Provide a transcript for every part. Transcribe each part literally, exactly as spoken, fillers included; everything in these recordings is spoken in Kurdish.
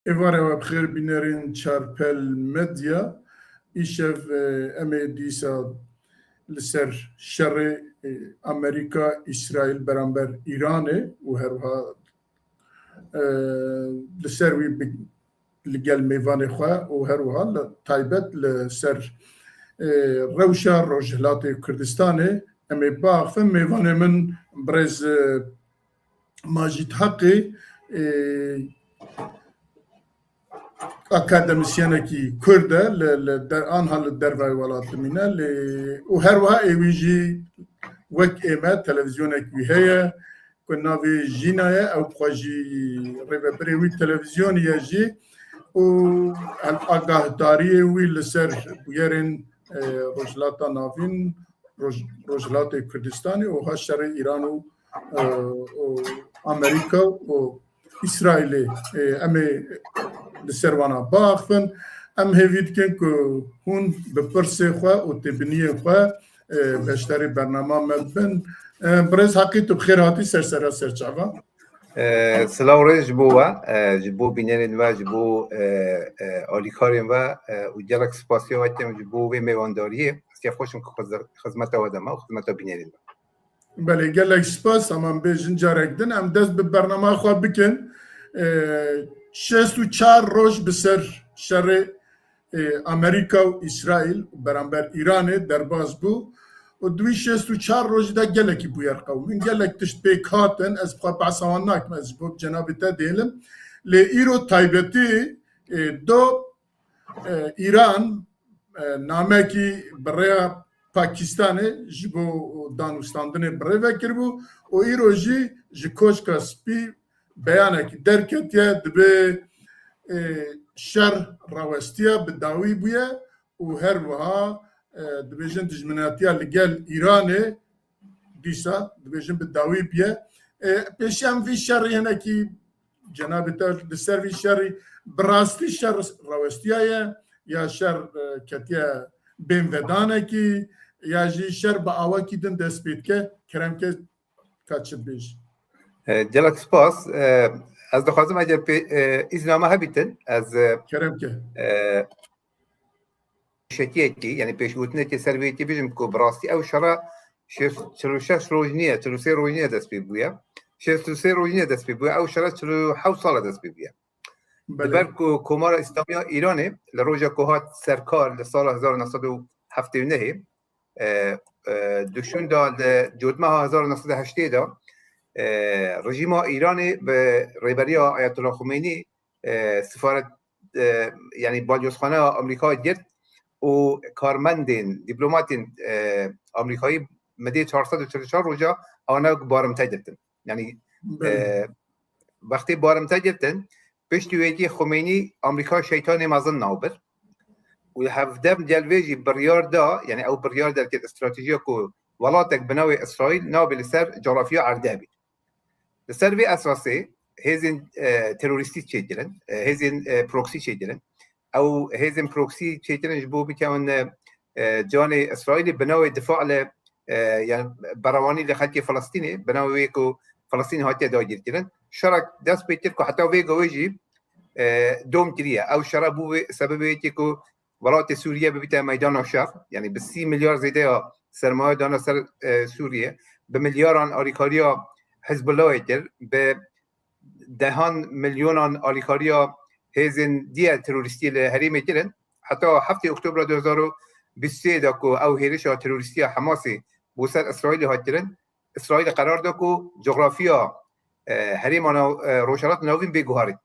Êvara we bi xêr bînerên Çarpel Medya. Îşev, e, em ê dîsa li ser şerê, e, Amerîka, Îsraîl beramber Îranê û herwiha, e, li ser wî bi, li gel mêvanê xwe û herwiha li taybet li ser, e, rewşa Rojhilatê Kurdistanê em ê biaxivin. Mêvanê min birêz, e, Macîd Heqê, e, akademisyenekî Kurd e, li, li der, anha li dervayê welat dimîne, lê û her wiha ê wî jî wek ême televîzyonek wî heye, ku navê Jîna ye, ew xwe jî rêvebirê wî televîzyonî ye jî û el agahdariyê wî li ser bûyerên, e, Rojhilata Navîn, Roj-, Rojhilatê Kurdistanê û ha şerê Îran û, e, û Amerîka û Îsraîlê, e, em ê li ser wana biaxivin. Em hêvî dikin ku hûn bi pirsê xwe û têbiniyên xwe, e, beşdarî bernama me bibin. E, birêz Heqî, tu bi xêr hatî ser sera serçava. E, silav rêz ji bo we, e, ji bo bînerên we, ji bo, e, e, alîkarên we, e, û gelek spasiya we dikim ji bo vê mêwandariyê. Ez kêfxweş im ku xizmeta we de me û xizmeta bînerên we. Belê, gelek spas. Em bêjin carek din. Em dest bi bernama xwe bikin. E, şêst û çar roj bi ser şerê, e, Amerîka û Îsraîl beramber Îranê derbas bû û di wî şêst û çar rojî de gelekî bûyer qewimîn. Gelek tişt pêk hatin. Ez bi xwe behsa wan nakim. Ez ji bo cenabê te dêlim. Lê îro taybetî, e, do, e, Îran, e, namekî bi rêya Pakistanê ji bo danûstandinê bi rê ve kiribû û îro jî ji Koşka Spî beyanekî derketiye, dibê, e, şer rawestiya bi dawî bûye û her wiha, e, dibêjin dijminatiya li gel Îranê dîsa dibêjin bi dawî bûye. E, pêşiya em vî şerî hinekî cenabê te li ser vî şerî bi rastî şer rawestiyaye ya şer, e, ketiye bênvedanekî ya jî şer bi awakî din dest pê dike? Kerem ke ka çi dibêjî. E, gelek spas. E, ez dixwazim eger pê, e, îzna me hebîtin, ez, e, Kerem ke. E, şekiyekî, yani pêşgotinekê ser vê yekê bijim ku bi rastî ew şera şêst, çil û şeş roj niye, çil û sê roj niye dest pê bûye. Şêst û sê roj niye dest pê bûye. Ew şera çil û hewt sal e dest pê bûye. Belê. Diber ku Komara Îslamiya Îranê li roja ku hat serkar li sala hezar û neh sed û heftê û nehê, e, e, duşûn da li cotmeha hezar û neh sed û heştê de, e, rejîma Îranê bi rêberiya Ayetullah Xumeynî, e, sifaret, e, yani balyozxaneya Amerîkayê girt û karmendên, dîplomatên, e, Amerîkayî medê çar sed û çil û çar roja ana barimte girtin. Yani, Belê. e, wextê barimte girtin, piştî wê yekê Xumeynî Amerîka şeytanê mezin nav bir. Û hevdem gel vê jî biryar da, yani ew biryar derket stratejiya ku welatek bi navê Îsraîl nabê li ser coğrafya erdê bî. Li ser vê esasê hêzên, e, terorîstî çêkirin, e, hêzên, e, proxy çêkirin. Ew hêzên proxy çêkirin ji bo bikevin, e, e, canê Îsraîlê bi navê difa li, e, yani berewanî li xelkê Filistînê, bi navê wê ku Filistîn hatiye dagirkirin. Şerek dest pê kir ku heta vê gavê jî, e, dom kiriye. Ew şera bû wê sebebê yekê ku welatê Sûriye bibîte meydana şer, yani bi sî milyar zêde ya sermaye dana ser, e, Sûriye, bi milyaran alîkariya Hizbullahê kir, bi dehan milyonan alîkariya hêzên diye terorîstî li herêmê kirin. Heta heftê Oktobra du hezar û bîst û sê de ku ew hêrişa terorîstî ya Hamasê bo ser Îsraîlê hat kirin, Îsraîl qerar da ku coğrafya, e, herêma nav-, e, Rojhilat Navîn bê guharî.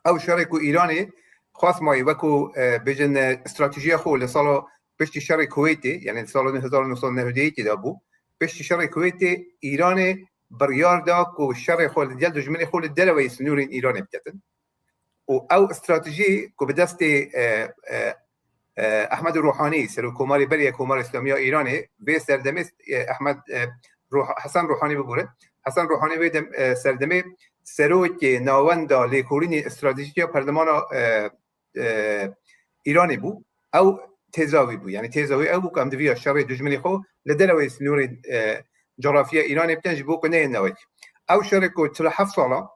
Ew şerê ku Îranê xwest mayî wekû, e, bêjin, e, stratejiya xwe li sala piştî şerê Kuweytê, yani li sala hezar û neh sed û newdê yekê de bû, piştî şerê Kuweytê Îranê biryar da ku şerê xwe li gel dijminê xwe li dereweyî sînorên Îranê biketin. Û ew stratejî ku bi destê, e, e, e, Ehmed Ruhanî, Serokkomarê berê ya Komara Îslamiya Îranê, vê serdemê, e, Ehmed, e, Ruh-, Hesen Ruhanî biborin. Hesen Ruhanî vê dem, e, serdemê serokê navenda lêkolînê stratejîk ya Perlemana, e, e, Îranê bû. Ew têza wî bû. Yani têza wî ew bû ku em diviya şerê dijminê xwe li dereweyî sînorê, e, coğrafya Îranê bikin ji bo ku neyên newek. Ew şerê ku çil û heft sala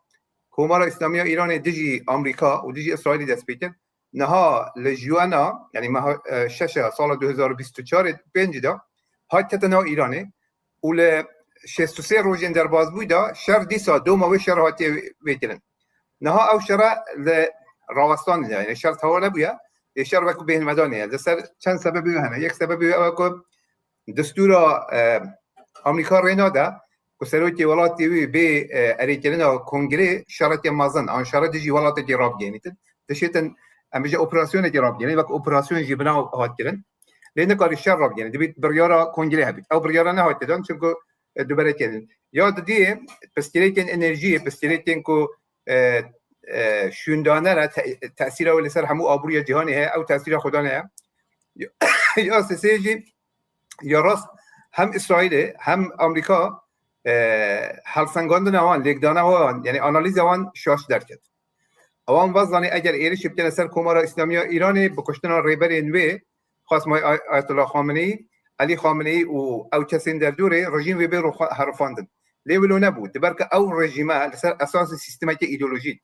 Komara Îslamiya Îranê dijî Amerîka û dijî Îsraîlê dest pê kir. Niha li Juena, yanî meha, e, şeş a sala du hezar û bîst û çar ê pêncî de hat kete nav Îranê û li şêst û sê rojên derbazbûyî de şer dîsa doma wê şer hatiye wê kirin. Niha ew şere li rawestandin, yanî şer tewa nebûye, ê şer wek bêhnvedanê ye. Li ser çend sebebê wê hene. Yek sebebê wê ew e ku destûra, e, Amerîka rê nade ku serokê welatê wî bê, e, erêkirina kongrê şereke mezin, an şere dijî welatekê rabigihînitin. Dişêtin, em bêje operasyonekê rabigihînin, wek operasyon jî bi nav hat kirin. Lê nikarî şer rabigihînin, dibît biryara kongrê hebît. Ew biryara nehatiye dan, çimku, e, duberekê din. Ya didiyê, pirsgirêkên enerjiyê, pirsgirêkên ku, e, e, şûndanere te-, tesîra wê li ser hemû aboriya cîhanê heye, ew tesîra xwedan heye. Ya, ya sêsê jî ya rast hem Îsraîlê hem Amerîka, e, helsengandina wan, lêkdana wan, yanî analîza wan şaş derket. Ewan vazanê eger êrişê bikene ser Komara Îslamiya Îranê bi kuştina rêberên wê, xasmayê Ay-, Ayetullah Xameneî, Elî Xameneî û ew kesên derdorê rejîm wê bê roxa-, herifandin. Lê wilo nebû. Diber ku ew rejîme li ser esasê sîstemeke îdeolojîk,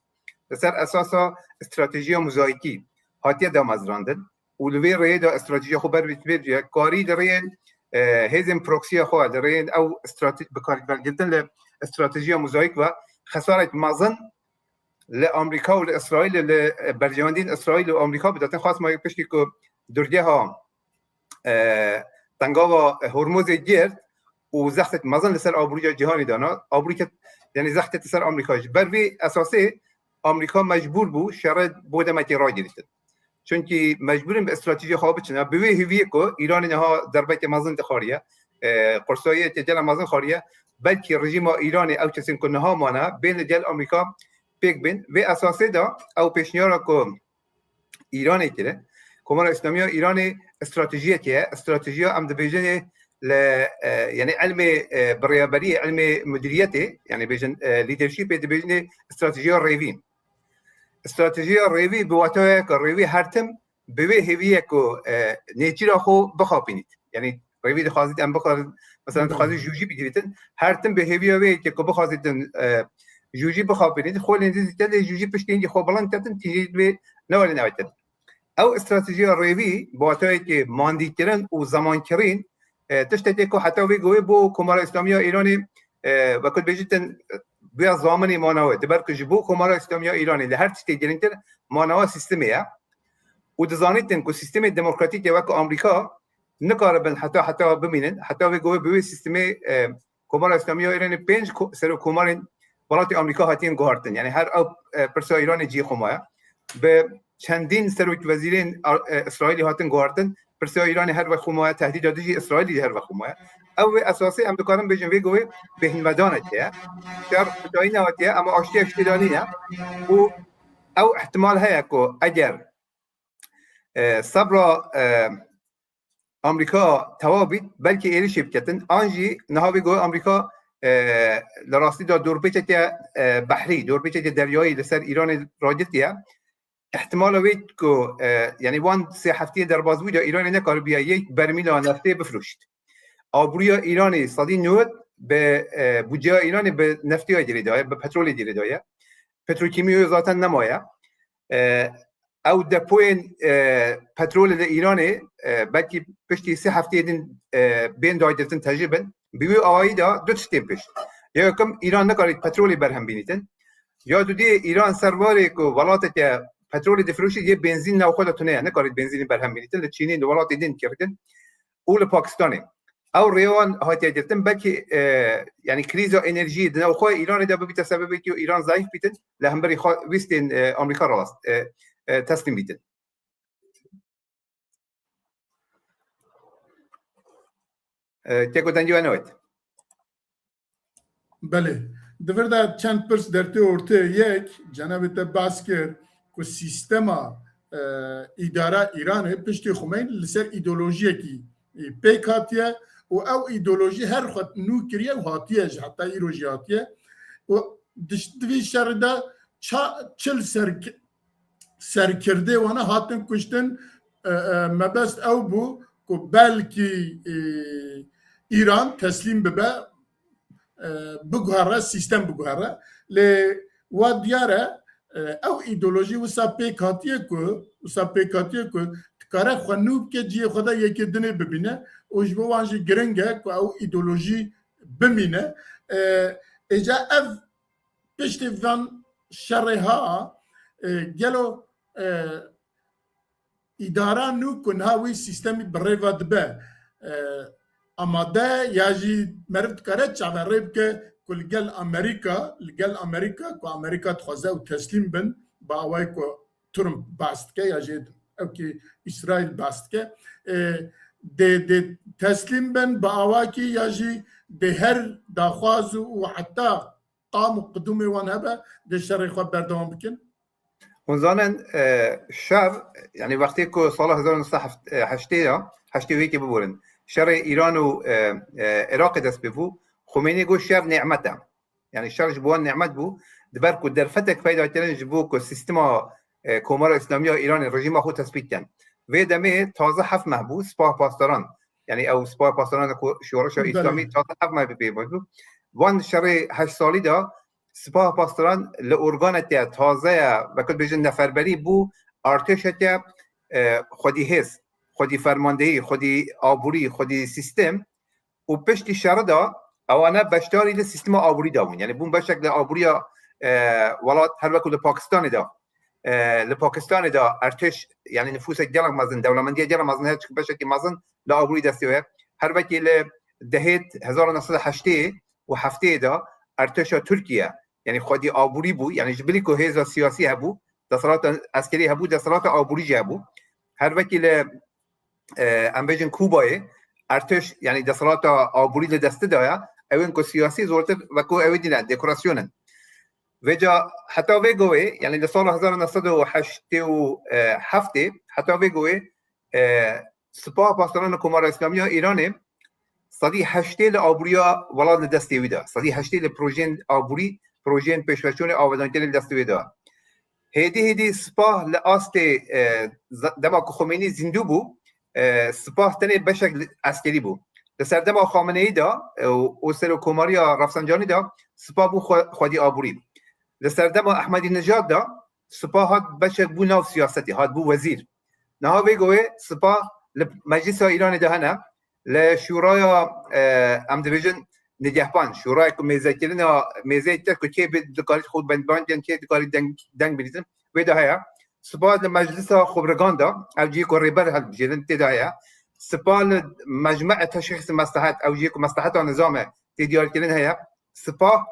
li ser esasa stratejiya mozayîkî hatiye damezrandin. û li vê rêyê de stratejiya xwe ber bi vê karî li rêyên, e, hêzên proksiya xwe, li rêyên ew strate-, bi kar, bergirtin li stratejiya mozayîk ve xesaret mezin li Amerîka û li Îsraîlê, li, e, berjewendiyên Îsraîl û Amerîka bidatin. Xwest ma piştî ku durgeha, e, tengava Hormuzê girt û zextek mezin li ser aboriya cîhanê dana. Aborî ket, yanî zextek li ser Amerîka. Ji ber vê esasê Amerîka mecbûr bû şerê bo demekê ragirîtin. Çunkî mecbûr in bi stratejiya xwe biçine. Bi wê hêviyê ku Îranê niha derbeke mezin dixwariye, e, qursayiyeke gelek mezin xwariye, belkî rejîma Îranê ew kesên ku niha mane, bên li gel Amerîka pêk bên. Vê esasê de ew pêşniyara ku Îranê kire, Komara Îslamiya Îranê stratejiyekê ye. Stratejiya em dibêjin ê li, e, yanî ilmê, e, birêveberiyê, ilmê mudiriyetê, yanî bêjin, e, leadershipê dibêjin ê stratejiya rêvî. Stratejiya rêvî bi wateyeke rêvî her tim bi wê hêviyê ku, e, nêçîra xwe bixapînît. Yanî rêvî dixwazît em bixwazin, mesela dixwazît jûjî bigirîtin. Her tim bi hêviya wê yekê ku bixwazîtin, e, jûjî bixapînît. Xwe lê nêzîkte lê jûjî piştî hingî xwe bilind ketin, tîjî wê newerin ew ketin. Ew stratejiya rêvî bi wateyekê mandîkirin û zemankirîn, e, tiştekê ku heta vê gowê bo Komara Îslamiya Îranê, e, wekû dibêjîtin, e, bûya zaminê manawe. Diber ku ji bo Komara Îslamiya Îranê li her tiştê girîngtir manawa sîstemê ye. Û dizanîtin ku sîstemê demokratîk e wek Amerîka nikaribin heta heta bimînin. Heta vê gowê bi wê sîstemê, e, Komara Îslamiya Îranê pênc ko-, serokkomarên welatê Amerîka hatiyen guhartin. Yanî her ew, e, pirsa Îranê cihê xwe maye. Bi çendîn serokvezîrên, e, Îsraîlî hatin guhartin. Pirsa Îranê her wexî maye, tehdîda dijî Îsraîlî jî her wexî maye. Ew wê esasê em dikarin bêjin vê gowê bêhnvedanek heye. Şer bi tayî nehatiye, ama aştiya ji tê de nîne. Û ew ihtimal heye ku eger, e, sebra, e, Amerîka tewa bît, belkî êrişê biketin. An jî niha vê gowê Amerîka, e, li rastî de dorpêçeke, e, behrî, dorpêçeke deryayî li ser Îranê ragirtiye. Îhtimala wê ku, e, yanî wan sê heftiyê derbazbûyî de Îranê nekaribiye yek bermîla neftê bifroşît. Aboriya Îranê sedî newid bi, e, budceya Îranê bi neftê girêdaye, bi petrolê girêdaye. Petrokîmyayê zaten nemaye. E, ew depoyên, e, petrolê li Îranê, e, belkî piştî sê hefteyê din, e, bên dagirtin tejî bin. Bi wî awayî de du tiştên pişt. Ya yekem, Îran nikarît petrolê berhem bînîtin. Ya dudiyê Îran ser warê ku welateke petrolê difiroşî yê benzîn nav xwe de tune ye. Nikarît benzînê berhem bînîtin. Li Çînê, li welatê din kiritin. û li Pakistanê. Ew rêwan hatiye girtin, belkî, e, yanî krîza enerjiyê di navxwe Îranê de bibîte sebebekî û Îran zayîf bîtin, li hemberî xwe wîstên, e, Amerîka rast, e, e, teslîm bîtin. E, keko dengê we newêt. Belê. Di vir de çend pirs dertê ortê. Yek, cenabê te behs kir ku sîstema, e, îdara Îranê piştî Xumeyni li ser îdeolojiyekî, e, pêk hatiye û ew îdeolojî her xwe nû kiriye û hatiye jî, heta îro jî hatiye. Û diş-, di vî şerî de ça-, çil ser-, serkirdê wana hatin kuştin, e, e, mebest ew bû ku belkî, e, Îran teslîm bibe, e, biguhere, sîstem biguhere. Lê Wa diyar e, e, ew îdeolojî wisa pêk hatiye ku, wisa pêk hatiye ku dikare xwe nû bike, cihê xwe de yekê dinê bibîne û ji bo wan jî giring e ku ew îdeolojî bimîne. E, êca ev piştî van şerê ha, e, gelo, e, îdara nû ku niha wî sîstemî bi rê ve dibe, e, amade ya jî meriv dikare çaverê bike ku li gel Amerîka, li gel Amerîka ku Amerîka dixwaze ew teslîm bin, bi awayê ku Trump behs dike ya jî ewkî Îsraîl behs dike, e, dê, dê teslîm bin bi awakî ya jî dê her daxwaz û heta qam û qidûmê wan hebe, dê şerê xwe berdewam bikin. Hûn zanin, e, şer, yanî wextê ku sala hezar neh sed heştê ya, heştê û yekê biborin, şerê Îran û, e, e, Iraqê dest pê bû, Xumênî got şer nîmet e. Yanî şer ji bo wan nîmet bû. Di ber ku derfetek peyda kirin ji bo ku sîstema, e, Komara Îslamî ya Îranê rejîma xwe tespît kin. Vê demê taze heft meh bû, Sipaha Pasdaran. Yanî ew Sipaha Pasdaran ku Şoreşa Belê. Îslamî taze heft meh bi pê bû. Van şerê heşt salî de Sipaha Pasdaran li organeke taze ye, wekî bêjin neferberî bû, artêşeke, e, xwedî hêz, xwedî fermandehî, xwedî aborî, xwedî sîstem û piştî şerê de ewana beşdarî li sîstema aborî de bûn. Yanî bûn beşek li aboriya, e, welat, her wekî li Pakistanê de. E, li Pakistanê de artêş, yanî nifûsek gelek mezin, dewlemendiya gelek mezin heye, çi beşekî mezin li aborî destê wê ye. Her wekî li dehêt hezar neh sed û heştê û heftê de artêşa Tirkiye, yanî xwedî aborî bû, yanî ji bilî ku hêza siyasî hebû, desthilata eskerî hebû, desthilata aborî jî hebû. Her wekî li, e, em bêjin Kubayê, artêş, yanî desthilata aborî li destê de ye, ew ên ku siyasî zortir wekî ew ê dîne, dekorasyon in. Vêca heta vê govê, yanî li sala hezar neh sed û heştê û heftê, heta vê govê, e, Sipaha Pasdaran û Komara Îslamî ya Îranê sedî heştê li aboriya welat li destê wî de. Sedî heştê li projeyên aborî, projeyên pêşveçûnê, avadankirinê li destê wê de. Hêdî hêdî Sipah li astê, e, z-, dema ku Xomênî zîndû bû, e, Sipah tenê beşek li, eskerî bû. Li serdema Xameneyî de, e, û, û serokkomariya Rafsancanî de Sipah bû xwe-, xwedî aborî. Li serdema Ehmedînejad de Sipah hat beşek bû nav siyasetê, hat bû wezîr. Niha vê govê Sipah li Meclisa Îranê de hene, li Şûraya, e, em dibêjin nigehban, şûrayek ku mêzekirina, mêzeyek te ku kê bi dikarî xwe bendban kin, kê dikarî deng, deng bidîtin, wê de heye. Sipah li Meclisa Xubregan de, ev cihê ku rêber hilbijêrin tê de heye. Sipah li Mecmu'e Teşxîs Meslehet, ew cihê ku mesleheta nizam e, tê diyarkirin heye. Sipah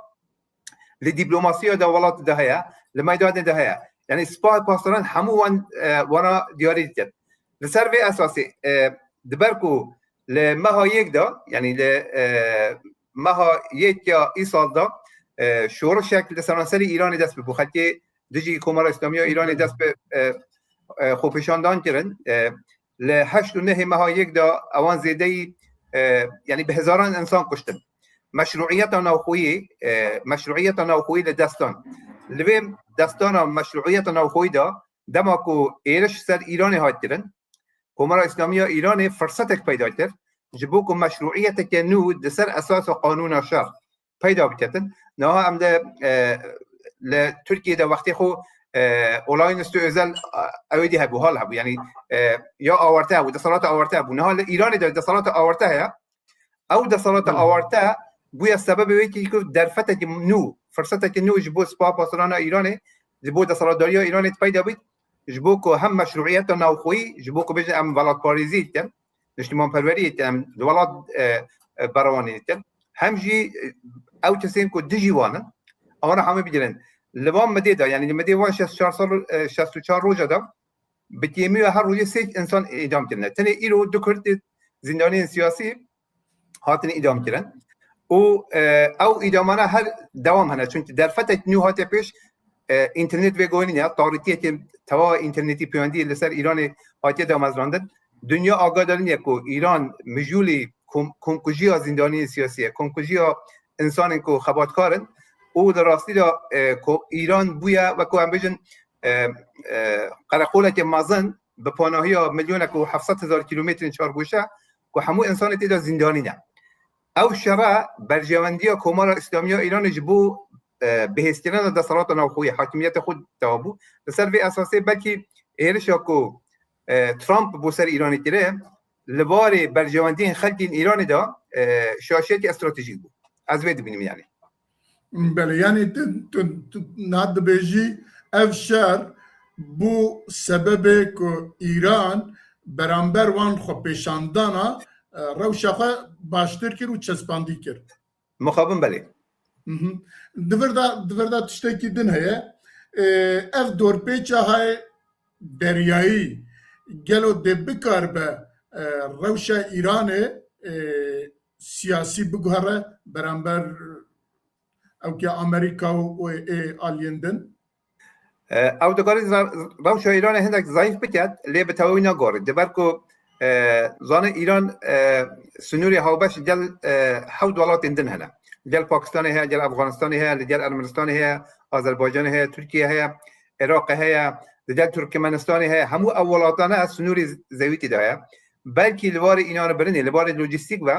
li diplomasiya de welat de heye, li meydanê de heye. Yanî Sipahê Pasdaran hemû wan, e, wana diyarî dikin. Li ser vê esasê, e, di ber ku li meha yek de, yanî li, e, meha yek ya îsal de, e, şorişek li seranserî Îranê dest pê bû. Xelkê dijî Komara Îslamî ya Îranê dest bi, e, e, xwepêşandan kirin. E, li heşt û nehê meha yek de ewan zêdeyî, e, yanî bi hezaran însan kuştin. Meşrûiyeta navxweyî, e, meşrûiyeta navxweyî li dest dan. Li vê destdana meşrûiyeta navxweyî de dema ku êriş ser Îranê hat kirin, Komara Îslamî ya Îranê firsetek peyda kir, ji bo ku meşrûiyeteke nû di ser esasa qanûna şer peyda biketin. Niha em de, e, li Tirkiyê de wextê xwe, e, olayın üstü özel, e, ew êdî hebû, hal hebû. Yanî, e, ya awarte hebû, desthilata awarte hebû. Niha li Îranê de desthilata awarte heye. Ew desthilata Hı. awarte bûye sebebê wê ku derfetekî nû, firsetekî nû ji bo Sipaha Pasdarana Îranê, ji bo desthilatdariya Îranê peyda bît, ji bo ku hem meşrûiyeta navxweyî, ji bo ku bêjin em welatparêzî dikin, niştimanperweriyê em di welat, e, e, berewanî dikin. Hem jî, e, ew kesên ku dijî wan in, ewana hemû bigirin. Li van midê de, yanî li midê van şêst û çar sal, e, şêst û çar roja de, bi kêmiya her rojê sê însan îdam kirine. Tenê îro du Kurd zîndaniyên siyasî hatine îdam kirin. Û, e, ew îdamana her dewam hene. Çunkî derfetek nû hate pêş, e, înternet vê goyê nîne, tarîtiyeke tewa înternetî pêwendî li ser Îranê hatiye damezrandin. Dinya agahdar nîne ku Îran mijûlî kom-, komkujiya zîndaniyên siyasî ye, komkujiya însanên ku xebatkar in û di rastî de, e, ku Îran bûye, wekû em bêjin, e, e, qereqoleke mezin bi panahiya milyonek û heft sed hezar kîlometrên çargoşe ku hemû însanê tê de zîndanî ne. Ew şere berjewendiya Komara Îslamî ya Îranê ji bo e, bihêzkirina desthilata navxweyî, hakimiyeta xwe tewa bû. Li ser vê esasê belkî êrişa ku, e, Trump bo ser Îranê kire, li warê berjewendiyên xelkên Îranê de, e, şaşiyekî stratejîk bû. Ez vê dibînim yani. Belê, yani tu, tu, tu niha dibêjî ev şer bû sebebê ku Îran beramber wan xwepêşandana, e, rewşa xwe baştir kir û çespandî kir. Mixabin belê. Mhm. Di vir de, di vir de tiştekî din heye. E, ev dorpêça hay deryayî gelo dê bikaribe, e, rewşa Îranê, e, siyasî biguhere beramber ewkê Amerîka û, û ê aliyên din? E, ew dikarî za-, rewşa Îranê hindek zayîf biket, lê bi tewayî nagorî. Di ber ku, e, zane Îran, e, sinûrê hawbeş gel, e, hewt welatên din hene. Gel Pakistanê heye, gel Afganistanê heye, li gel Ermenistanê heye, Azerbaycanê heye, Tirkiye heye, Iraqê heye, li gel Turkmenistanê heye. Hemû ew welatane sinûrê zewîtî de heye. Belkî li warê înan birinê, li warê lojîstîk ve,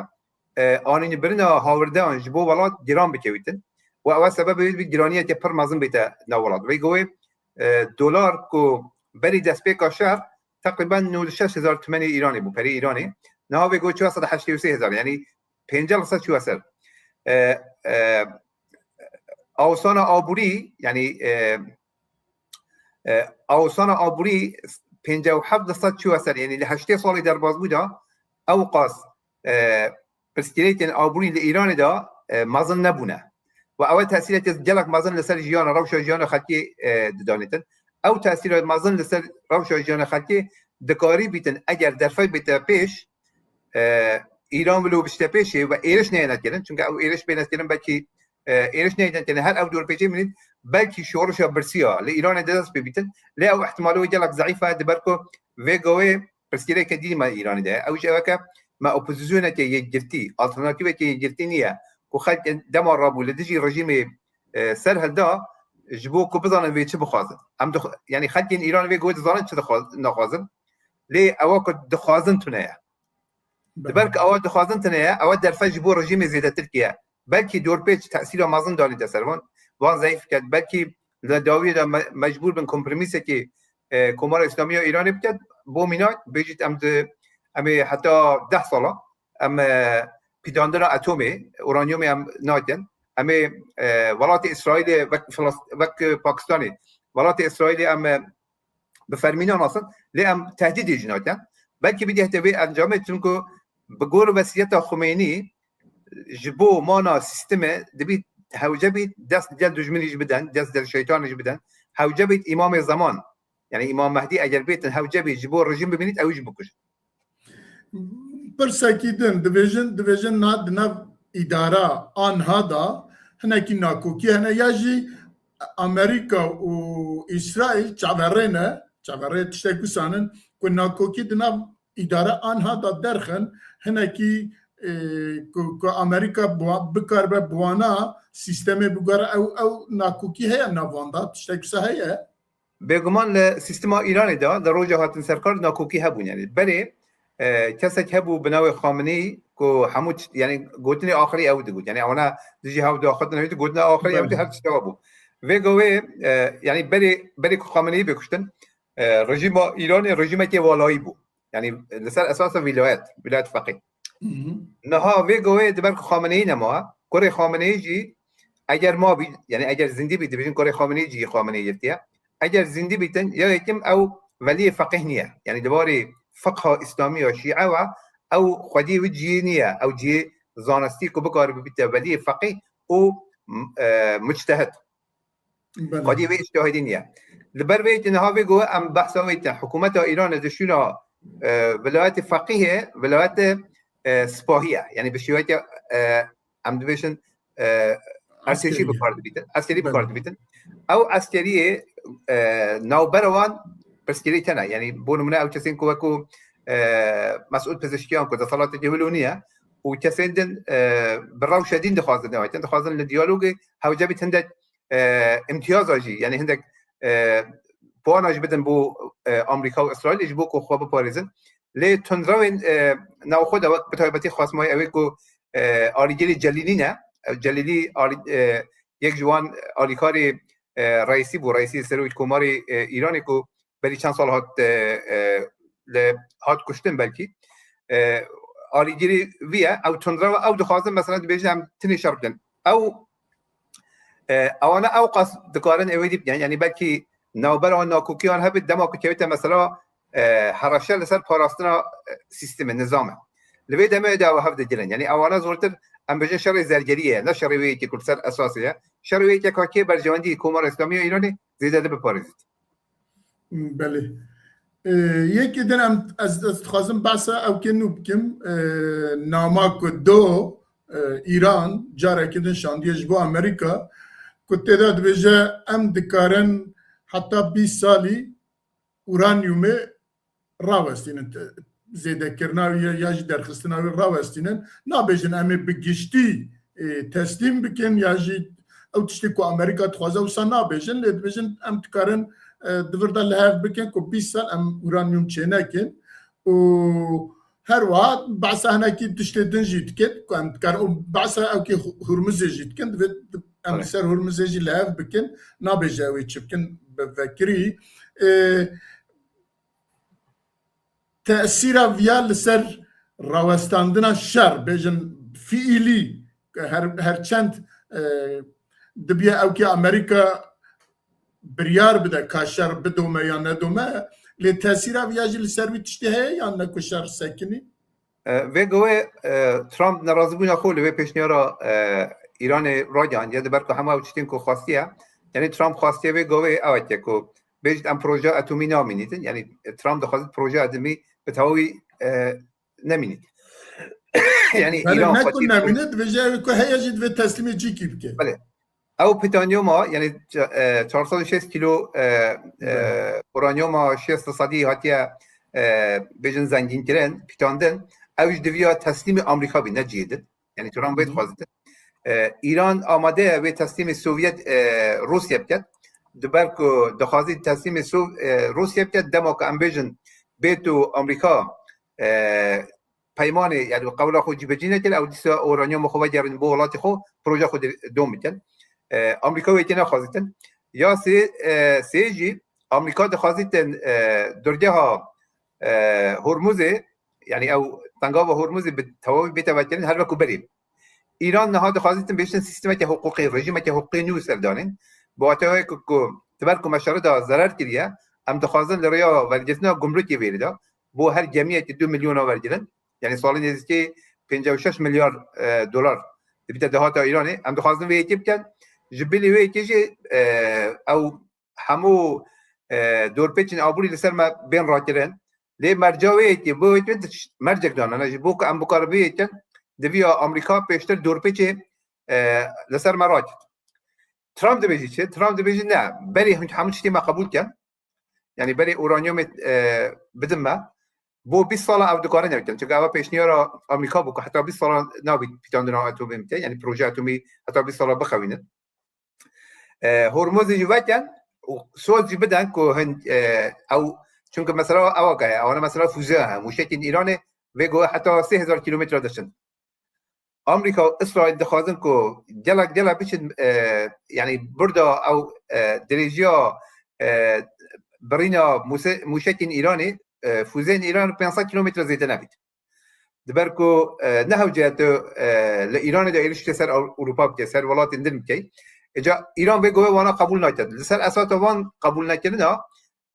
e, anînbirina hawirdeyan ji bo welat giran bikewîtin û ew sebebê wê bi giraniyeke pir mezin bête nav welat. Vê go wê, e, dolar ku berî destpêka şer teqrîben nod û şeş hezar timenê Îranê bû, perê Îranê. Niha vê go çiwa sed û heştê û sê hezar, yanî pêncî li sed çiwa ser. E, e, awsana aborî, yanî, e, e, awsana aborî pêncî û heft li sed çiwa ser, yanî li heştê salê derbasbû de ew qas, e, pirsgirêkên aborî li Îranê de, e, mezin nebûne. Û ew tesîreke gelek mezin li ser jiyana, rewşa jiyana xelkê, e, didanêtin. Ew tesîra mezin li ser rewşa jiyana xelkê dikarî bîtin, eger derfet bête pêş, e, Îran wilo bişte pêşê ve êriş neyne kirin. Çunke ew êriş bêne kirin, belkî, e, êriş neyne kirin. Her ew dorpêçê min belkî şorişa birsiya li Îranê de dest pê bîtin. Lê ew ihtimalo gelek zeîf e, di ber ku vê gawê pirsgirêke dî me Îranê de. Ew jî ew e ke me opozisyoneke yekgirtî, alternatîveke yekgirtî niye ku xelk dema rabû li dijî rejîmê, e, ser hilda ji bo ku bizanin vê çi bixwazin. Em dix-, yanî xelkên Îran vê gawê dizanin çi dixwaz-, naxwazin. Lê ewa ku dixwazin tune ye. Di ber ku ewa dixwazin tune ye, ewa derfet ji bo rejîmê zêdetir kiye. Belkî dorpêç tesîra mezin danîte ser van. Van zeyf ket. Belkî li dawiyê de me-, mecbûr bin kompromîsekê, e, Komara Îslamî ya Îranê biket. Bo mînak, bêjît em di, em ê heta deh sala, em, e, pîdandina atomê, uranyumê em nakin. Em ê, e, welatê Îsraîlê wek Filis-, wek Pakistanê, welatê Îsraîlê em, e, bi fermî nanasin, lê em tehdîdê jî nakin. Belkî bigihte vê encamê, çimku bi gor wesiyeta Xumeynî ji bo mana sîstemê dibî hewce bît dest gel dijminî jî biden, dest gel şeytanî jî biden, hewce bît îmamê zeman. Yanî Îmam Mehdî eger bêtin hewce bît ji bo rejîm bimînît, ew jî bikujin. Pirsekî din, dibêjin, dibêjin na di nav îdara anha da hinekî nakokî hene ya jî Amerîka û Îsraîl çaverê ne, çaverê tiştek wisa nin ku nakokî di nav îdara anha da derxin, hinekî, e, ku, ku Amerîka bi wa-, bikaribe bi wana sîstemê bigore, ew, ew nakokî heye nav wan da, tiştek wisa heye? Bêguman li sîstema Îranê de, li roja hatin serkar nakokî hebûn. Yanî berê, e, kesek hebû bi navê Xameneî ku hemû tişt, yanî gotinê axirî ew digot. Yanî ewana dijî hev diaxiftin, ew gotinê axirî ew di her tişt ewa bû. Vê gawê, e, yanî berê, berê ku Xameneî bê kuştin, e, rejîma Îranê rejîmekê walayî bû. Yanî li ser esasa vîlayet, vîlayet feqî. Niha vê gawê di ber ku Xameneî nema, kurê Xameneî jî eger mabî, yanî eger zindî bî, dibêjin kurê Xameneî jî Xameneî girtiye. Eger zindî bîtin, ya yekim ew weliyê feqîh niye. Yanî di warê fiqha îslamî ya şîe ve ew xwediyê wî cihê niye. Ew cihê zanistî ku bikare bibîte weliyê feqîh û, e, muctehid. Xwedî vê îctihadî niye. Li ber vê yekê niha vê go em behsa wê te. Hikûmeta Îranê di şûna, e, vilayetê feqîhê, vilayetê, e, sipahî ye. Yanî bi şêweke, e, em dibêjin, e, ertêşî bi kar dibîtin. Eskerî bi kar dibîtin. Ew eskeriyê, e, navbera wan pirsgirêk tene. Yanî bo nimûne ew kesên ku wekû, e, Mesûd Pezişkiyan ku desthilateke wilo niye û kesên din, e, bi rewşe din dixwazin newetin. Dixwazin li diyalogê hewce bît hindek e, îmtiyaza jî, yanî hindek, e, puana jî bidin bo, e, Amerîka û Îsraîlê ji bo ku xwe biparêzin. Lê tundrewên, e, navxwe de wek bi taybetî xwesmayê ew ê ku, e, alîgirê Celîlî ne, ew Celîlî alî-, e, yek ji wan alîkarê, e, Reîsî bû, Reîsî Serokkomarê, e, Îranê ku berî çend sal hat, e, e, li, hat kuştin belkî. E, alîgirî vî ye, ew tundrew, ew dixwazin mesela dibêjin em tinê şer bikin. Ew, e, ewana ew qas dikarin ewê dî bikin, yanî belkî navbera nakokiyan hebit dema ku kewite mesela, e, hereşe li ser parastina, e, sîstemê, nizam e. Li vê demê de ew hev digirin. Yanî ewana zortir em bêjin şerê zergeriyê ye, ne şerê wê yekê ku li ser esasê ye. Şerê wê yekê ka kê berjewendî Komara Îslamî ya Îranê zêde dibiparêzit. Belê. Ee, yekê din em, ez, ez dixwazim behsa ewkê nû bikim. Ee, nama ku do, e, Îran carekê din şandiye ji bo Amerîka, ku tê de dibêje, em dikarin heta bîst salî uranyumê rawestînin, te-, zêdekirina wî ya, ya jî derxistina wî rawestînin. Nabêjin em ê bi giştî, e, teslîm bikin ya jî ew tiştê ku Amerîka dixwaze wisa nabêjin, lê dibêjin em dikarin, e, di vir de li hev bikin ku bîst sal em uranyum çênekin û her wiha behsa hinekî tiştê din jî dikin ku em dikarin û behsa ewkê Hu-, Hurmizê jî dikin, divê em li ser Hurmizê jî li hev bikin, nabêje ew ê çi bikin bi vekirî. E, tesîra viya li ser rawestandina şer, bêjin fiîlî, her, her çend, e, dibiye ewkê Amerîka biryar bide ka şer bidome ya nedome, lê tesîra viya jî li ser wî tiştê heye yan ne ku şer sekinî? E, vê gavê, e, Trump nerazîbûna xwe li vê pêşniyara, e, Îranê ragihandiye, di ber ku hema ew tiştên ku xwestiye, yanî Trump xwestiye vê gavê ew e ku bêjit em projeya atomî namînîtin, yanî Trump dixwazit projeya atomî bi tewawî, e, nemînît. Yanî Belê, Îran ne ku xwestiye nemîne, dibêje ew ku heye jî divê teslîmê cîkî bike. Belê. Ew pitanyoma, yanî ça-, e, çar sed û şêst kîlo, e, e, Belê. Uranyoma şêst sedî hatiye, e, bêjin zengînkirin, pitandin. Ew ji diviya teslîmê Amerîka bî, ne cihê din. Yanî Trump vê Hı hı. dixwazit. E, Îran amade ye vê teslîmê Sovyet, e, Rûsya biket. Di ber ku dixwazî teslîmê Sov-, e, Rûsya biket, dema ku em bêjin bê tu Amerîka, e, peymanê, yanî qewla xwe cîbecî nekir, ew dîsa uranyuma xwe vegerin bo welatê xwe, projeya xwe dê-, dom bikin. E, Amerîka wê yekê nexwazîtin. Ya sê, e, sê jî Amerîka dixwazîtin, e, durgeha, e, Hormuzê, yanî ew tengava Hormuzê bi tewawî bête vekirin her wekî berê. Îran niha dixwazîtin bêjin sîstemeke hiqûqî, rejîmeke hiqûqî nû serdanên. Bi wateya ku, ku, di ber ku me şerê de zerer kiriye, em dixwazin li rêya wergirtina gumrukê vêrê de bo her gemiyekî du milyona wergirin. Yanî salê nêzîkî pêncî û şeş milyar, e, dolar dibîte dahata Îranê. Em dixwazin vê yekê bikin. Ji bilî wê yekê jî, e, ew hemû, e, dorpêçên aborî li ser me bên rakirin. Lê merca wê yekê, bo wê yekê mercek dane, ne, ji bo ku em bikarin vê yekê, diviya Amerîka pêştir dorpêçê, e, li ser me rakit. Trump dibêjî çi? Trump dibêjî ne, berê hûn hemû tiştê me qebûl kin. Yanî berê uranyumê, e, bidin me. Bo bîst sala ev dikarin ew bikin. Çunke ev pêşniyara Amerîka bû ku heta bîst sala nabî pîtandina atomê bike. Yanî proje atomî heta bîst sala bixewînin. E, Hormuzê jî veken û soz jî biden ku hin, e, ew, çunke mesela ewa ke, ewana mesela fûze hene. Mûşekên Îranê vê go heta sê hezar kîlometre diçin. Amerîka û Îsraîl dixwazin ku gelek, gelek biçin, e, yanî birda ew, e, dirêjiya, e, birîna mûse-, mûşekên Îranê, e, fûzeyên Îran pênc sed kîlometre zêde nebît. Di ber ku, e, ne hewce ye tu, e, li Îranê de êrişî ser Ew-, Ewropa bike, ser welatên din bike. Îca Îran vê govê wana qebûl nake. Li ser esasa van qebûl nekirina,